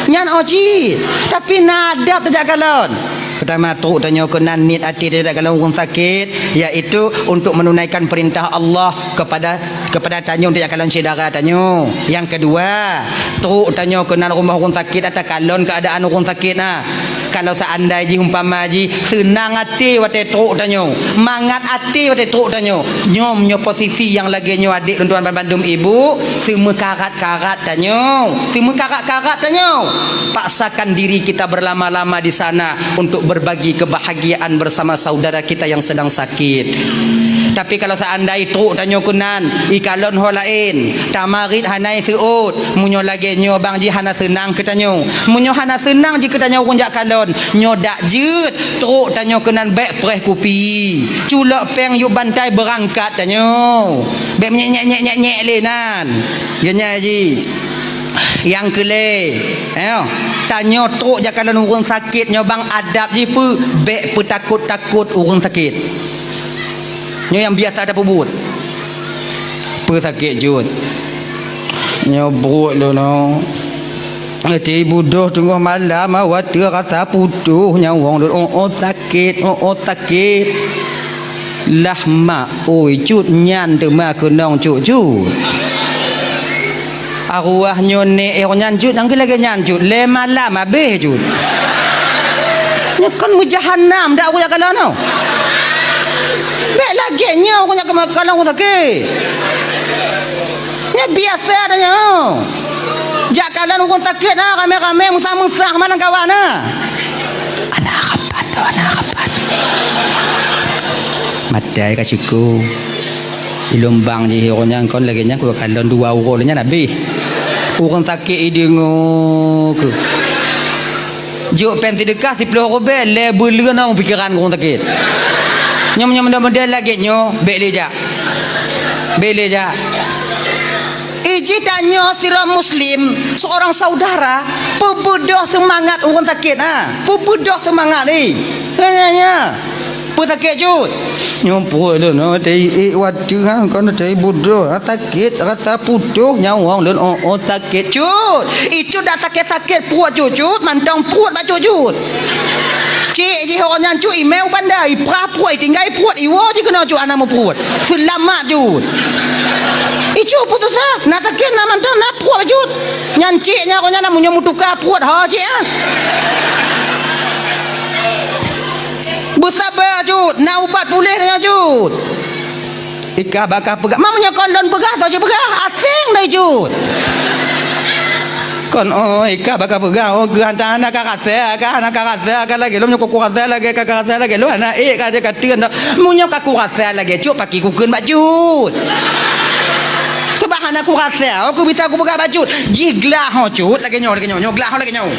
Nyan oh cit. Tapi na adab tajak kalon. Peutama trok tanyoe keunan niet até tajak kalon ureuëng sakét, yaitu untuk menunaikan perintah Allah kepada, kepada tanyoe tajak kalon syedara tanyoe. Nyang keudua, trok tanyoe keunan rumoh ureuëng sakét, takalon keuadaan ureuëng sakét na. Kalau seandai jih umpama jih seunang até watèe trok tanyoe, mangat até watèe trok tanyoe. Nyoe, nyoe posisi nyang lagèe nyoe adék lôn tuan bandum ibu, seumeukarat-karat tanyoe, seumeukarat-karat tanyoe. Paksakan diri kita berlama-lama di sana untuk berbagi kebahagiaan bersama saudara kita yang sedang sakit. Tapi kalau seandai trok tanyoe keunan, ikalon ho laén, tamarit hana iseuôt, meunyoe lagèe nyoe bang jih hana seunang keu tanyoe. Meunyoe hana seunang jih keu tanyoe ureuëng jak kalon, nyoe dak jeuet, trok tanyoe keunan bèk preh kupi. Culok pèng yôh bantai beurangkat tanyoe. Bèk nyek-nyek-nyek-nyek lé nan. Geuh nyan jih. Nyang keulhèe, eh, tanyoe trok jak kalon ureuëng sakét nyoe bang adab jih peue, bèk peutakot-takot ureuëng sakét. Nyoe nyang biasa tapeubuet. Peue sakét jeuet? Nyoe pruet lôn nyoe. Até budôh teungoh malam, watèe rasa putôh nyawöng lôn, oh, oh, sakét, oh, oh, sakét. Lah mak, oi, cut nyan teuma keunong cut-cut. Arwah nyoe nèk eh nyan cut, nyang lagèe nyan cut, lhèe malam habéh cut. Nyoe kon meujahanam dak ureuëng jak kalon nyoe. Bèk lagèe nyoe ureuëng jak kalon ureuëng sakét. Nyoe biasa dah nyoe. Jak kalon ureuëng sakét na ramé-ramé meusah-meusah malam kawan na. Anak rapat, anak rapat. Matai ka syukur. Di lumbang jih ureuëng nyan kon lagèe nyan, ku kalon dua uroe lé nyan habéh. Ureuëng sakét ideungoe keuh. Jok pèng seudeukah siplôh ribèe, lhèe buleuen na pikiran ureuëng sakét. Nyoe, nyoe, model-model lagèe nyoe, bèk lé jak. Bèk lé jak. Iji tanyoe sidroe muslim, seorang saudara, peubeudoh seumangat ureuëng sakét, ha. Peubeudoh seumangat, eh. Nya, nya, nya. Peue sakét cut? Nyoe pruet lôn, oh, teuiék watèe, ha, kon teuiék budôh, ha, sakét, rasa putôh nyawöng lôn, oh, oh, sakét cut. Icut dak sakét-sakét pruet cut-cut, mantong pruet bak cut-cut. Cék jih ureuëng nyan cut, imè u banda, iprah pruet, itinggai pruet, iwoe jih keunoe cut, hana meupruet. Seulamat cut. Icut putus asa, na sakét, na mantong, na pruet cut. Nyan cék nyan, ureuëng nyan na meunyoe meutuka pruet, ho cék, ah. Beusaba cut, na ubat puléh nyan cut. Ikah bakah peugah, ma meunyoe kon lôn peugah, soe cit peugah, aséng dai cut. Kon, oh, ikah bakah peugah, oh, geuh hana ka rasa, ka hana ka rasa, ka lagèe lôn meunyoe ku rasa lagèe ka, ka rasa lagèe lôn, hana ék ka, ka teun dah. Meunyoe ka ku rasa lagèe cut, pakri ku kheun bak cut. Sebab hana ku rasa, oh, ku bisa ku peugah bak cut. Jih glah ho cut, lagèe nyoe, lagèe nyoe, nyoe glah ho lagèe nyoe.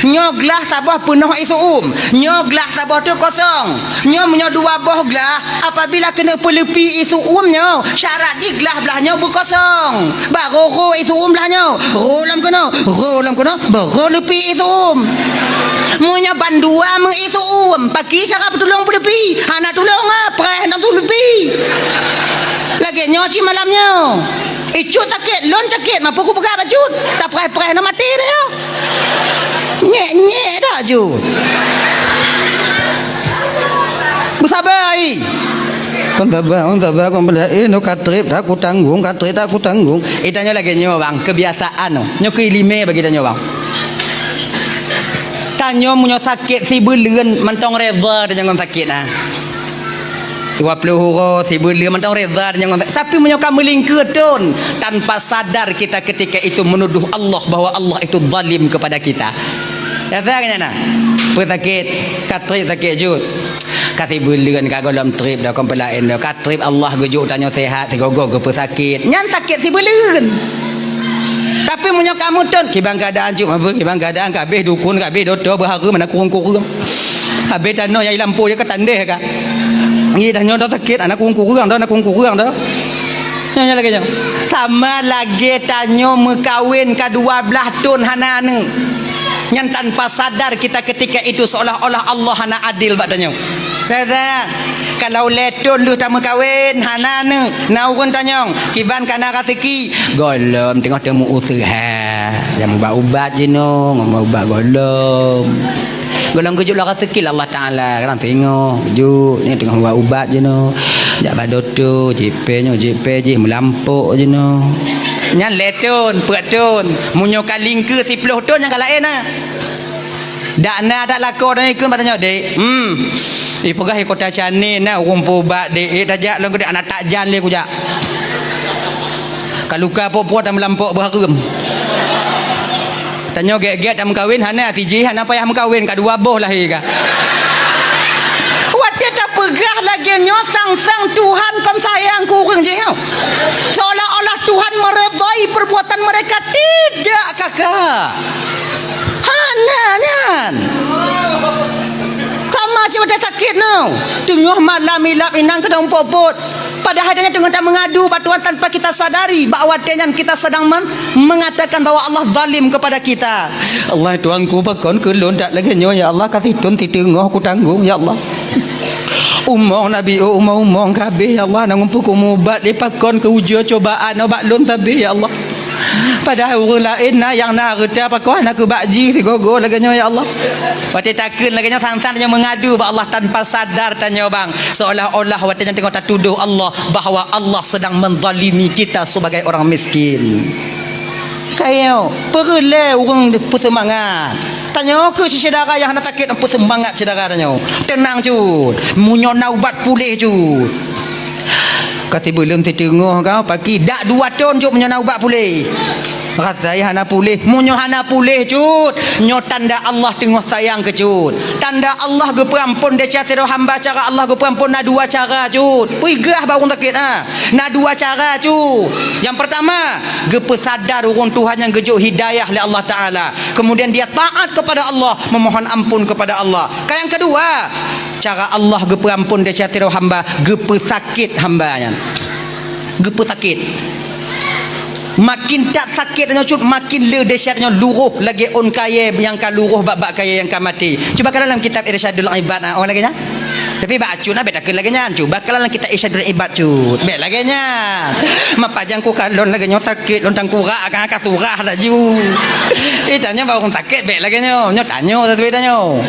Nyoe glah saboh peunoh ié su'um. Nyoe glah saboh teuh kosong. Nyoe meunyoe dua boh glah, apabila keuneuk peuleupi ié su'um nyoe, syarat jih glah blaih nyoe beukosong. Barô rô ié su'um blaih nyoe. Rô lom keunoe, rô lom keunoe, barô leupi ié su'um. Meunyoe bandua meu ié su'um, pakri cara peutulông peuleupi? Hana tulông ah, preh lom su leupi. Lagèe nyoe cit malam nyoe. Icut sakét, lôn sakét, mampu kupeugah bacut. Tapreh-preh na maté dah nyoe. Nyek-nyek dah jeuet. Beusaba ai. Kon saba, kon saba, kon bela, eh, nyoe ka trép dah kutanggong, ka trép dah kutanggong. Eh, tanyoe lagèe nyoe, bang, kebiasaan nyoe. Nyoe keu ileumèe bagi tanyoe, bang. Tanyoe meunyoe sakét sibeuleuen mantong reda tanyoe ngon sakét, ah. Dua ploh uroe sibeuleuen mantong reda tanyoe ngon sakét. Tapi meunyoe ka meulingkeue thon, tanpa sadar kita ketika itu menuduh Allah bahwa Allah itu zalim kepada kita. Nyata kan nyan na? Peusakét, ka trép sakét jeuet. Ka sibeuleuen ka gohlom trép dah kon peulaén dah. Ka trép Allah geujok tanyoe sehat, sigoe-goe geupeusakét. Nyan sakét sibeuleuen. Tapi meunyoe kamoe thon, kiban keuadaan cit, kiban keuadaan ka habéh dukon, ka habéh dokto, beuhareuem hana kureueng-kureueng. Habéh tanoh nyang i lampôh jih ka tandeh ka. Ngieng tanyoe dah sakét, hana kureueng-kureueng dah, hana kureueng-kureueng dah. Nyoe, nyoe lagèe nyoe. Sama lagèe tanyoe meukawen ka dua blaih thon hana aneuk. Nyan tanpa sadar kita ketika itu seolah-olah Allah hana adil bak tanyoe. Teuka, kalau lhèe thon lheueh tameukawen, hana aneuk, na ureueng tanyong, kiban ka na raseuki, gohlom teungoh teumeu useuha, nyang ubat-ubat jinoe, ngon ubat gohlom. Gohlom geujok lam raseuki lé Allah Taala, kadang singoh geujok, nyoe teungoh ubat-ubat jinoe. Jak bak dokto, jieb pèng nyoe, jieb pèng jih, meulampôk jinoe. Nyan lhèe thon, peuet thon. Meunyoe ka lingkeue siploh thon, nyan ka laén na. Dak na dak lakoe dan ikheun bak tanyoe, "Dek, hmm, ipeugah i Kota Chennai na ureueng peuubat, Dek. Eh, tajak lôn keu Dek, hana tajak lé kujak. Ka luka po-po tameulampok beuhareuem." Tanyoe gèt-gèt tameukawen, hana, si jih hana payah meukawen, ka dua boh lahé ka. Watèe tapeugah lagèe nyoe, sang-sang Tuhan kon sayang keu ureueng jih nyoe. Seolah-olah Tuhan meredai perbuatan mereka. Tidak, kakak. Hana nyan. Sama cit watèe sakét nyoe. Teungoh malam ilap inong keudong pot-pot. Padahai tanyoe teungoh tameungadu bak Tuhan tanpa kita sadari bahwa watèe nyan kita sedang men-, mengatakan bahwa Allah zalim kepada kita. Allah Tuhanku, pakon keu lôn that lagèe nyoe, ya Allah, ka sithon siteungoh kutanggong, ya Allah. Umong nabi, oh, umong-umong ka habéh, ya Allah, na ureueng peukumeubat lé pakon keu ujoe cobaan bak lôn sabe, ya Allah. Padahai ureueng laén na nyang na hareuta pakon hana keu bak jih sigoe-goe lagèe nyoe, ya Allah. Watèe takheun lagèe nyoe, sang-sang tanyoe meungadu bak Allah tanpa sadar tanyoe bang, seolah-olah watèe nyan teungoh tatudoh Allah bahwa Allah sedang menzalimi kita sebagai orang miskin. Kayo, peureulèe ureueng peuseumangat. Tanyoe keu syedara nyang hana sakét, peuseumangat syedara tanyoe. Teunang cut, meunyoe na ubat puléh cut. Ka sibeuleuen siteungoh ka, pakri dak dua thon cut meunyoe na ubat puléh. Rasai hana puléh, meunyoe hana puléh cut, nyoe tanda Allah teungoh sayang keu cut. Tanda Allah geupeuampon desya sidroe hamba, cara Allah geupeuampon na dua cara cut. Peugah bak ureueng sakét, ha. Na dua cara cut. Nyang peurtama, geupeusadar ureueng tuha nyang geujok hidayah lé Allah Taala. Kemudian dia taat kepada Allah, memohon ampun kepada Allah. Ka nyang keudua, cara Allah geupeuampon desya sidroe hamba, geupeusakét hamba nyan. Geupeusakét. Makin that sakét nyoe cut, makin le desya nyoe luroh lagèe ôn kayèe nyang ka luroh bak-bak kayèe nyang ka maté. Cuba kalon lam kitab Irsyadul Ibad, ah, oh lagèe nyan. Tapi bak acut na bèk takheun lagèe nyan. Cuba kalon lam kitab Irsyadul Ibad cut. Bèk lagèe nyan. Mapajang kukalon lagèe nyoe sakét lôn tangkurak ka, ka surah laju. Eh, tanyoe bak ureueng sakét bèk lagèe nyoe. Nyoe tanyoe, tateupeue tanyoe.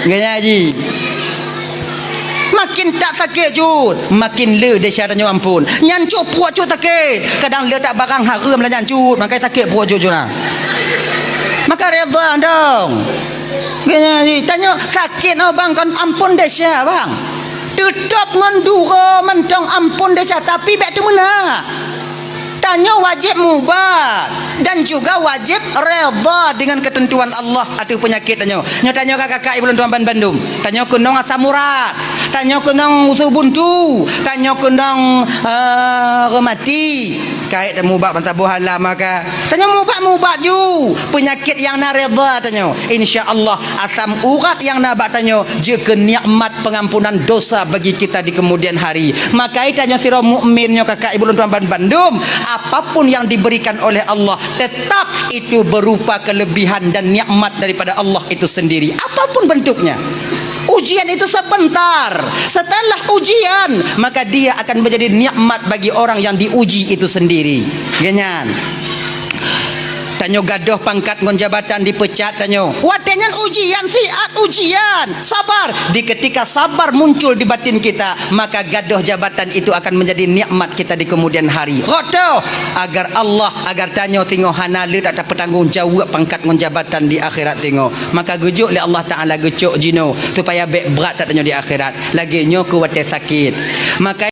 Lagèe nyan jih. Makin that sakét cut, makin le desya tanyoe ampon. Nyan cut pruet cut sakét. Kadang le that barang hareuem lah nyan cut, maka sakét pruet cut cut na. Maka reda dong. Geutanyoe sakét nyoe bang kon ampon desya bang. Teutap ngon duro mantong ampon desya, tapi bèk teumeunak. Tanyoe wajéb mubat dan juga wajéb reda dengan keuteuntuan Allah ateueh peunyakét tanyoe. Nyoe tanyoe ka kakak ibu lôn tuan ban bandum. Tanyoe keunong asam urat. Tanyoe keunong usu buntu, tanyoe keunong, eh, reumati. Kait tamubat bansaboh alam maka. Tanyoe mubat-mubat ju. Peunyakét nyang na reda tanyoe. Insya Allah, asam urat nyang na bak tanyoe jeuet keu nikmat pengampunan dosa bagi kita di kemudian hari. Maka tanyoe sidroe mukmin nyoe kakak ibu lôn tuan bandum, apapun yang diberikan oleh Allah, tetap itu berupa kelebihan dan nikmat daripada Allah itu sendiri. Apapun bentuknya. Ujian itu sebentar. Setelah ujian, maka dia akan menjadi nikmat bagi orang yang diuji itu sendiri. Genyan. Tanyoe gadoh pangkat ngon jabatan dipecat tanyoe. Watée nyan ujian, siat ujian. Sabar. Di ketika sabar muncul di batin kita, maka gadoh jabatan itu akan menjadi nikmat kita di kemudian hari. Roh tu, agar Allah, agar tanyoe singoh hana le tak tapeutanggong jaweueb pangkat ngon jabatan di akhirat singoh. Maka geujok lé Allah Taala geucok jinoe supaya bék brat that tanyoe di akhirat. Lagée nyoe keu watée sakét. Maka